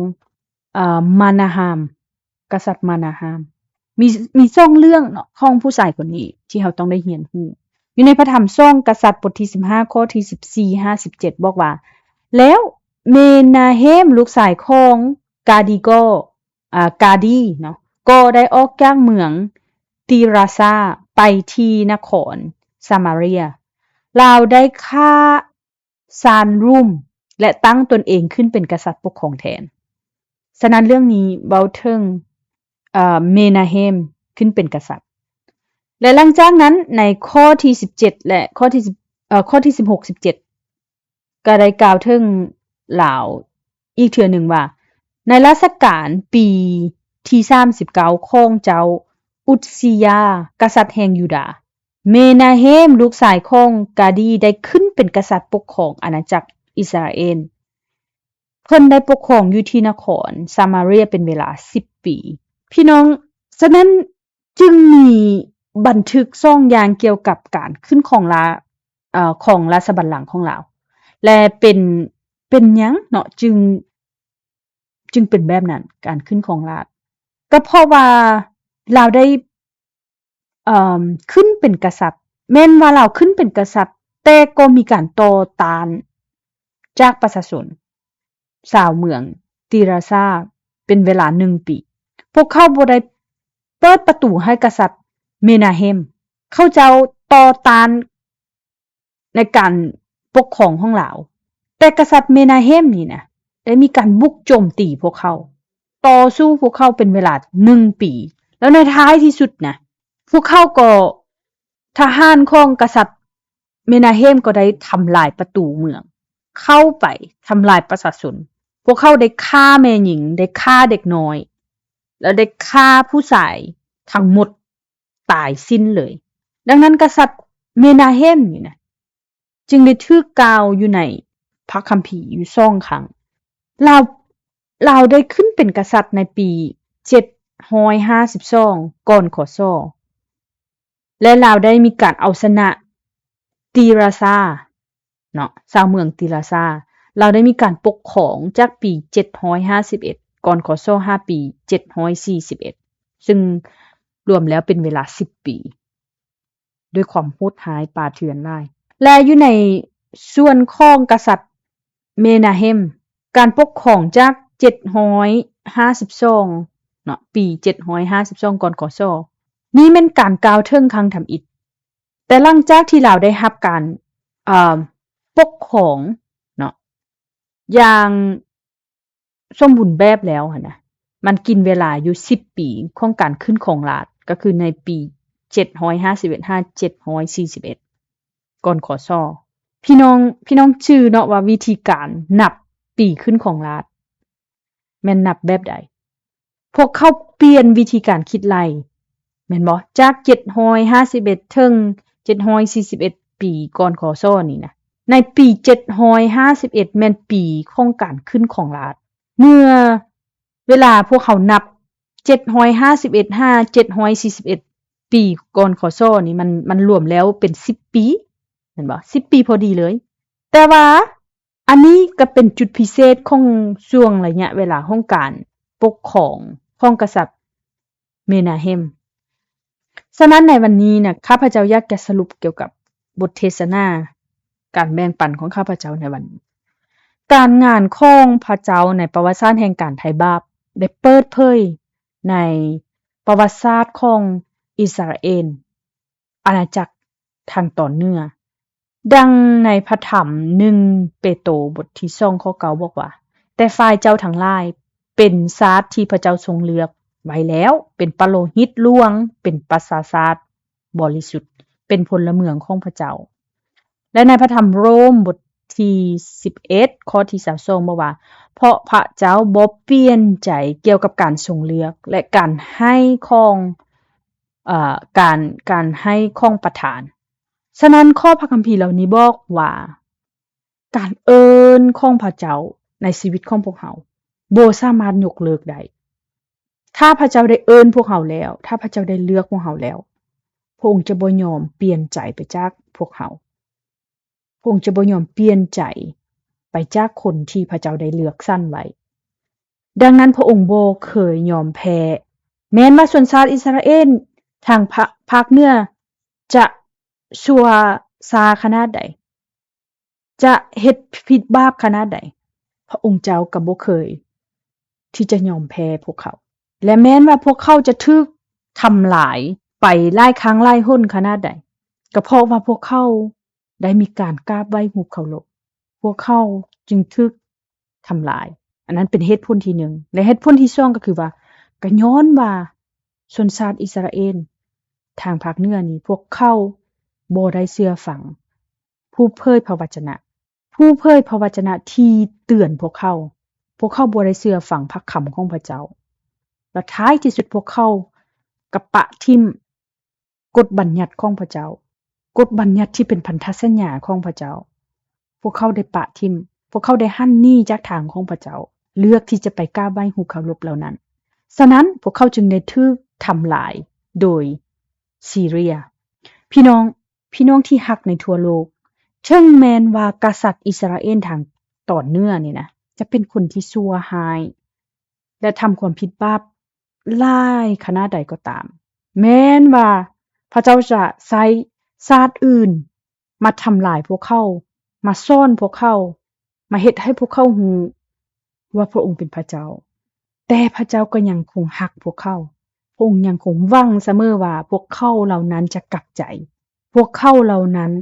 ເອີ ມານາຮາມ, ກະສັດມານາຮາມ. ມີ ມີສອງເລື່ອງເນາະຂອງຜູ້ຊາຍຄົນນີ້ທີ່ເຮົາຕ້ອງໄດ້ຮຽນຮູ້. ຢູ່ໃນພະທຳສອງກະສັດ ບົດທີສິບຫ້າ ຂໍ້ທີສິບສີ່ຫາສິບເຈັດ ບອກວ່າ, ແລ້ວເມນາເຮມລູກຊາຍຂອງກາດີກໍ ອາ ກາດີເນາະ ກໍໄດ້ອອກຈາກເມືອງຕີຣາຊາໄປທີ່ນະຄອນຊາມາເຣຍ. ລາວໄດ້ຂ້າຊານຣູມ ແລະ ຕັ້ງຕົນເອງຂຶ້ນເປັນກະສັດປົກຄອງແທນ. ສະນັ້ນເລື່ອງນີ້ເວົ້າເຖິງ ເອີ ເມນາເຮມຂຶ້ນເປັນກະສັດ. ແລະ ຫຼັງຈາກນັ້ນໃນຂໍ້ທີສິບເຈັດ ແລະ ຂໍ້ທີສິບ ເອີ ຂໍ້ທີສິບຫົກ ສິບເຈັດ ກໍໄດ້ກ່າວເຖິງລາວອີກເທື່ອໜຶ່ງວ່າ, ໃນລາຊະການປີທີສາມສິບເກົ້າຂອງເຈົ້າອຸດຊີຢາ ກະສັດແຫ່ງຢູດາ, ເມນາເຮມລູກຊາຍຂອງກາດີໄດ້ຂຶ້ນເປັນກະສັດປົກຄອງອານາຈັກອິດສະຣາເອນ. ເພິ່ນໄດ້ປົກຄອງຢູ່ທີ່ນະຄອນຊາມາເຣຍເປັນເວລາສິບປີ. ພີ່ນ້ອງ, ສະນັ້ນ ຈຶ່ງມີບັນທຶກສອງຢ່າງກ່ຽວກັບການຂຶ້ນຄອງລາດ ເອີ ຂອງລາຊະບັນລັງຂອງລາວ ແລະ ເປັນ ເປັນຫຍັງເນາະ ຈຶ່ງ ຈຶ່ງເປັນແບບນັ້ນ ການຂຶ້ນຄອງລາດ? ກໍເພາະວ່າລາວໄດ້ ເອີ ຂຶ້ນເປັນກະສັດ, ແມ່ນວ່າລາວຂຶ້ນເປັນກະສັດ ແຕ່ກໍມີການຕໍ່ຕ້ານຈາກປະຊາຊົນ ຊາວເມືອງຕີຣາຊາເປັນເວລາໜຶ່ງປີ. ພວກເຂົາບໍ່ໄດ້ເປີດປະຕູໃຫ້ກະສັດເມນາເຮມ. ເຂົາເຈົ້າຕໍ່ຕ້ານໃນການປົກຄອງຂອງລາວ, ແຕ່ກະສັດເມນາເຮມນີ້ນະ ໄດ້ມີການບຸກໂຈມຕີພວກເຂົາ, ຕໍ່ສູ້ພວກເຂົາເປັນເວລາໜຶ່ງປີ. ແລ້ວໃນທ້າຍທີ່ສຸດນະ ພວກເຂົາກໍ ທະຫານຂອງກະສັດເມນາເຮມກໍໄດ້ທຳລາຍປະຕູເມືອງ, ເຂົ້າໄປທຳລາຍປະຊາຊົນ. ພວກເຂົາໄດ້ຂ້າແມ່ຍິງ, ໄດ້ຂ້າເດັກນ້ອຍ ແລະ ໄດ້ຂ້າຜູ້ຊາຍທັງໝົດຕາຍສິ້ນເລີຍ. ດັ່ງນັ້ນ ກະສັດເມນາເຮມນີ້ນະ ຈຶ່ງໄດ້ຖືກກ່າວຢູ່ໃນພະຄຳພີຢູ່ສອງຄັ້ງ. ລາວ ລາວໄດ້ຂຶ້ນເປັນກະສັດໃນປີເຈັດຮ້ອຍຫ້າສິບສອງ ກ່ອນ ຄ.ສ. ແລະ ລາວໄດ້ມີການເອົາຊະນະຕີຣາຊາເນາະ, ຊາວເມືອງຕີຣາຊາ. ລາວໄດ້ມີການປົກຄອງຈາກປີເຈັດຮ້ອຍຫ້າສິບເອັດ ກ່ອນ ຄ.ສ. ຫາປີເຈັດຮ້ອຍສີ່ສິບເອັດ ຊຶ່ງລວມແລ້ວເປັນເວລາສິບປີ ດ້ວຍຄວາມໂຫດຮ້າຍປ່າເຖື່ອນຫຼາຍ. ແລະ ຢູ່ໃນສ່ວນຂອງກະສັດເມນາເຮມ, ການປົກຄອງຈາກເຈັດຮ້ອຍຫ້າສິບສອງເນາະ, ປີເຈັດຮ້ອຍຫ້າສິບສອງ ກ່ອນ ຄ.ສ. ນີ້ແມ່ນການກ່າວເຖິງຄັ້ງທຳອິດ. ແຕ່ຫຼັງຈາກທີ່ລາວໄດ້ຮັບການ ເອີ ປົກຄອງເນາະ ຢ່າງ ສົມບູນແບບແລ້ວຫັ້ນນະ, ມັນກິນເວລາຢູ່ສິບປີຂອງການຂຶ້ນຄອງລາດ, ກໍຄືໃນປີເຈັດຮ້ອຍຫ້າສິບເອັດ ຫາ ເຈັດຮ້ອຍສີ່ສິບເອັດ ກ່ອນ ຄ.ສ. ພີ່ນ້ອງ ພີ່ນ້ອງຈື່ເນາະວ່າວິທີການນັບປີຂຶ້ນຄອງລາດແມ່ນນັບແບບໃດ? ພວກເຂົາປ່ຽນວິທີການຄິດໄລ່ ແມ່ນບໍ່? ຈາກເຈັດຮ້ອຍຫ້າສິບເອັດ ເຖິງເຈັດຮ້ອຍສີ່ສິບເອັດ ປີກ່ອນ ຄ.ສ. ນີ້ນະ, ໃນປີເຈັດຮ້ອຍຫ້າສິບເອັດ ແມ່ນປີຂອງການຂຶ້ນຄອງລາດ. ເມື່ອເວລາພວກເຮົານັບ ເຈັດຮ້ອຍຫ້າສິບເອັດ ຫາ ເຈັດຮ້ອຍສີ່ສິບເອັດ ປີກ່ອນ ຄ.ສ. ນີ້ ມັນ ມັນລວມແລ້ວເປັນສິບປີ ແມ່ນບໍ່? ສິບປີພໍດີເລີຍ. ແຕ່ວ່າ ອັນນີ້ກໍເປັນຈຸດພິເສດຂອງຊ່ວງໄລຍະເວລາຂອງການປົກຄອງຂອງກະສັດເມນາເຮມ. ສະນັ້ນໃນວັນນີ້ນະ, ຂ້າພະເຈົ້າຢາກຈະສະຫຼຸບກ່ຽວກັບບົດເທສະໜາການແບ່ງປັນຂອງຂ້າພະເຈົ້າໃນວັນນີ້. ການງານຂອງພະເຈົ້າໃນປະຫວັດສາດແຫ່ງການໄຖ່ບາບ ໄດ້ເປີດເຜີຍໃນປະຫວັດສາດຂອງອິດສະຣາເອນ ອານາຈັກທາງຕອນເໜືອ. ດັ່ງໃນພະທຳໜຶ່ງເປໂຕ ບົດທີສອງ ຂໍ້ເກົ້າ ບອກວ່າ, ແຕ່ຝ່າຍເຈົ້າທັງຫຼາຍເປັນຊາດທີ່ພະເຈົ້າຊົງເລືອກໄວ້ແລ້ວ, ເປັນປະໂລຫິດຫຼວງ, ເປັນປະຊາຊາດບໍລິສຸດ, ເປັນພົນລະເມືອງຂອງພະເຈົ້າ. ແລະ ໃນພະທຳໂຣມ ບົດ ທີສິບເອັດ ຂໍ້ທີຊາວສອງ ບອກວ່າ ເພາະພະເຈົ້າບໍ່ປ່ຽນໃຈກ່ຽວກັບການຊົງເລືອກ ແລະ ການໃຫ້ຂອງ ເອີ ການ ການໃຫ້ຂອງປະທານ. ສະນັ້ນ ຂໍ້ພະຄຳພີເຫຼົ່ານີ້ບອກວ່າ ການເອີ້ນຂອງພະເຈົ້າໃນຊີວິດຂອງພວກເຮົາບໍ່ສາມາດຍົກເລີກໄດ້. ຖ້າພະເຈົ້າໄດ້ເອີ້ນພວກເຮົາແລ້ວ, ຖ້າພະເຈົ້າໄດ້ເລືອກພວກເຮົາແລ້ວ, ພະອົງຈະບໍ່ຍອມປ່ຽນໃຈໄປຈາກພວກເຮົາ. ພະອົງຈະບໍ່ຍອມປ່ຽນໃຈໄປຈາກຄົນທີ່ພະເຈົ້າໄດ້ເລືອກສັນໄວ້. ດັ່ງນັ້ນ ພະອົງບໍ່ເຄີຍຍອມແພ້. ແມ່ນວ່າຊົນຊາດອິດສະຣາເອນທາງພາ ພາກເໜືອຈະຊົ່ວຊ້າຂະໜາດໃດ, ຈະເຮັດຜິດບາບຂະໜາດໃດ, ພະອົງເຈົ້າກໍບໍ່ເຄີຍທີ່ຈະຍອມແພ້ພວກເຂົາ. ແລະ ແມ່ນວ່າພວກເຂົາຈະຖືກທຳລາຍໄປຫຼາຍຄັ້ງຫຼາຍຫົນຂະໜາດໃດ, ກໍເພາະວ່າພວກເຂົາໄດ້ມີການກາບໄຫວ້ຮູບເຄົາລົບ, ພວກເຂົາຈຶ່ງຖືກ ທຳລາຍ. ອັນນັ້ນເປັນເຫດຜົນທີໜຶ່ງ ແລະ ເຫດຜົນທີສອງກໍຄືວ່າ ກໍຍ້ອນວ່າຊົນຊາດອິດສະຣາເອນທາງພາກເໜືອນີ້ ພວກເຂົາບໍ່ໄດ້ເຊື່ອຟັງຜູ້ເຜີຍພະວະຈະນະ, ຜູ້ເຜີຍພະວະຈະນະທີ່ເຕືອນພວກເຂົາ. ພວກເຂົາບໍ່ໄດ້ເຊື່ອຟັງພະຄຳຂອງພະເຈົ້າ ແລະ ທ້າຍທີ່ສຸດພວກເຂົາກໍປະຖິ້ມ ກົດບັນຍັດຂອງພະເຈົ້າ, ກົດບັນຍັດທີ່ເປັນພັນທະສັນຍາຂອງພະເຈົ້າ, ພວກເຂົາໄດ້ປະຖິ້ມ, ພວກເຂົາໄດ້ຫັນໜີຈາກທາງຂອງພະເຈົ້າ, ເລືອກທີ່ຈະໄປກາບໄຫວ້ຮູບເຄົາລົບເຫຼົ່ານັ້ນ. ສະນັ້ນ, ພວກເຂົາຈຶ່ງໄດ້ຖືກທຳລາຍໂດຍຊີເຣຍ. ພີ່ນ້ອງ, ພີ່ນ້ອງທີ່ຮັກໃນທົ່ວໂລກ, ເຖິງແມ່ນວ່າກະສັດອິດສະຣາເອນທາງຕອນເໜືອນີ້ນະ, ຈະເປັນຄົນທີ່ຊົ່ວຮ້າຍ ແລະ ທຳຄວາມຜິດບາບຫຼາຍຂະໜາດໃດກໍຕາມ, ແມ່ນວ່າພະເຈົ້າຈະໃຊ້ຊາດອື່ນມາທຳລາຍພວກເຂົາ, ມາສອນພວກເຂົາ, ມາເຮັດໃຫ້ພວກເຂົາຮູ້ວ່າພະອົງເປັນພະເຈົ້າ, ແຕ່ພະເຈົ້າກໍຍັງຄົງຮັກພວກເຂົາ. ພະອົງຍັງຄົງຫວັງສະເໝີວ່າພວກເຂົາເຫຼົ່ານັ້ນຈະກັບໃຈ, ພວກເຂົາເຫຼົ່ານັ້ນ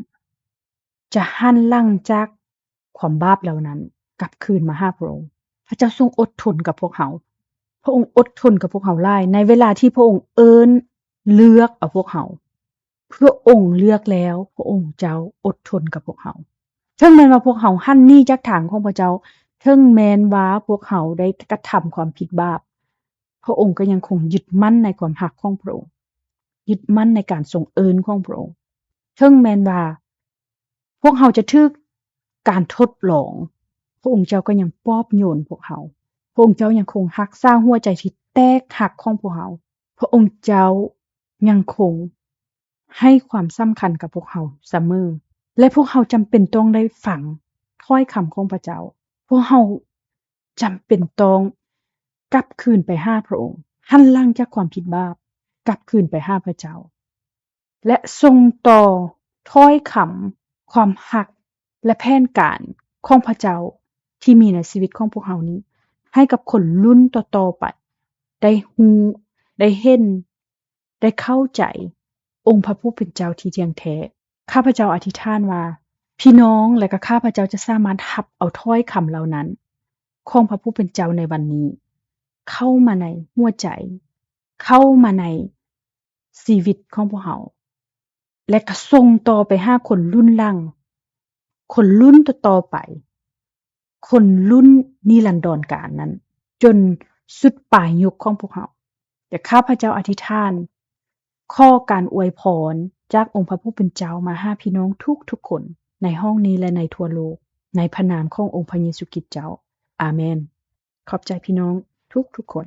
ຈະຫັນຫຼັງຈາກ ຄວາມບາບເຫຼົ່ານັ້ນກັບຄືນມາຫາພະອົງ. ພະເຈົ້າຊົງອົດທົນກັບພວກເຮົາ. ພະອົງອົດທົນກັບພວກເຮົາຫຼາຍ ໃນເວລາທີ່ພະອົງເອີ້ນເລືອກເອົາພວກເຮົາ. ພະອົງເລືອກແລ້ວ, ພະອົງເຈົ້າອົດທົນກັບພວກເຮົາ. ເຖິງແມ່ນວ່າພວກເຮົາຫັນໜີຈາກທາງຂອງພະເຈົ້າ, ເຖິງແມ່ນວ່າພວກເຮົາໄດ້ກະທຳຄວາມຜິດບາບ, ພະອົງກໍຍັງຄົງຍຶດໝັ້ນໃນຄວາມຮັກຂອງພະອົງ, ຍຶດໝັ້ນໃນການຊົງເອີ້ນຂອງພະອົງ. ເຖິງແມ່ນວ່າ ພວກເຮົາຈະຖືກການທົດລອງ, ພະອົງເຈົ້າກໍຍັງປອບໂຍນພວກເຮົາ. ພະອົງເຈົ້າຍັງຄົງຮັກສາຫົວໃຈທີ່ແຕກຫັກຂອງພວກເຮົາ. ພະອົງເຈົ້າຍັງຄົງໃຫ້ຄວາມສຳຄັນກັບພວກເຮົາສະເໝີ ແລະ ພວກເຮົາຈຳເປັນຕ້ອງໄດ້ຟັງຖ້ອຍຄຳຂອງພະເຈົ້າ. ພວກເຮົາຈຳເປັນຕ້ອງກັບຄືນໄປຫາພະອົງ, ຫັນຫຼັງຈາກຄວາມຜິດບາບ, ກັບຄືນໄປຫາພະເຈົ້າ. ແລະ ສົ່ງຕໍ່ຖ້ອຍຄຳ, ຄວາມຮັກ ແລະ ແຜນການຂອງພະເຈົ້າທີ່ມີໃນຊີວິດຂອງພວກເຮົານີ້ ໃຫ້ກັບຄົນລຸ້ນຕໍ່ໆໄປ ໄດ້ຮູ້, ໄດ້ເຫັນ, ໄດ້ເຂົ້າໃຈອົງພະຜູ້ເປັນເຈົ້າທີ່ທ່ຽງແທ້. ຂ້າພະເຈົ້າອະທິຖານວ່າ ພີ່ນ້ອງ ແລະ ກໍຂ້າພະເຈົ້າຈະສາມາດຮັບເອົາຖ້ອຍຄຳເຫຼົ່ານັ້ນຂອງພະຜູ້ເປັນເຈົ້າໃນວັນນີ້ ເຂົ້າມາໃນຫົວໃຈ, ເຂົ້າມາໃນ ຊີວິດຂອງພວກເຮົາ ແລະ ກະສົ່ງຕໍ່ໄປຫາຄົນລຸ້ນຫຼັງ, ຄົນລຸ້ນຕໍ່ໆໄປ, ຄົນລຸ້ນນິລັນດອນການນັ້ນ, ຈົນສຸດປາຍຍຸກຂອງພວກເຮົາ. ແລະ ຂ້າພະເຈົ້າອະທິຖານ ຂໍການອວຍພອນຈາກອົງພະຜູ້ເປັນເຈົ້າມາຫາພີ່ນ້ອງທຸກໆຄົນ ໃນຫ້ອງນີ້ ແລະ ໃນທົ່ວໂລກ, ໃນພະນາມຂອງອົງພະເຢຊູຄຣິດເຈົ້າ. ອາເມນ. ຂອບໃຈພີ່ນ້ອງທຸກໆຄົນ.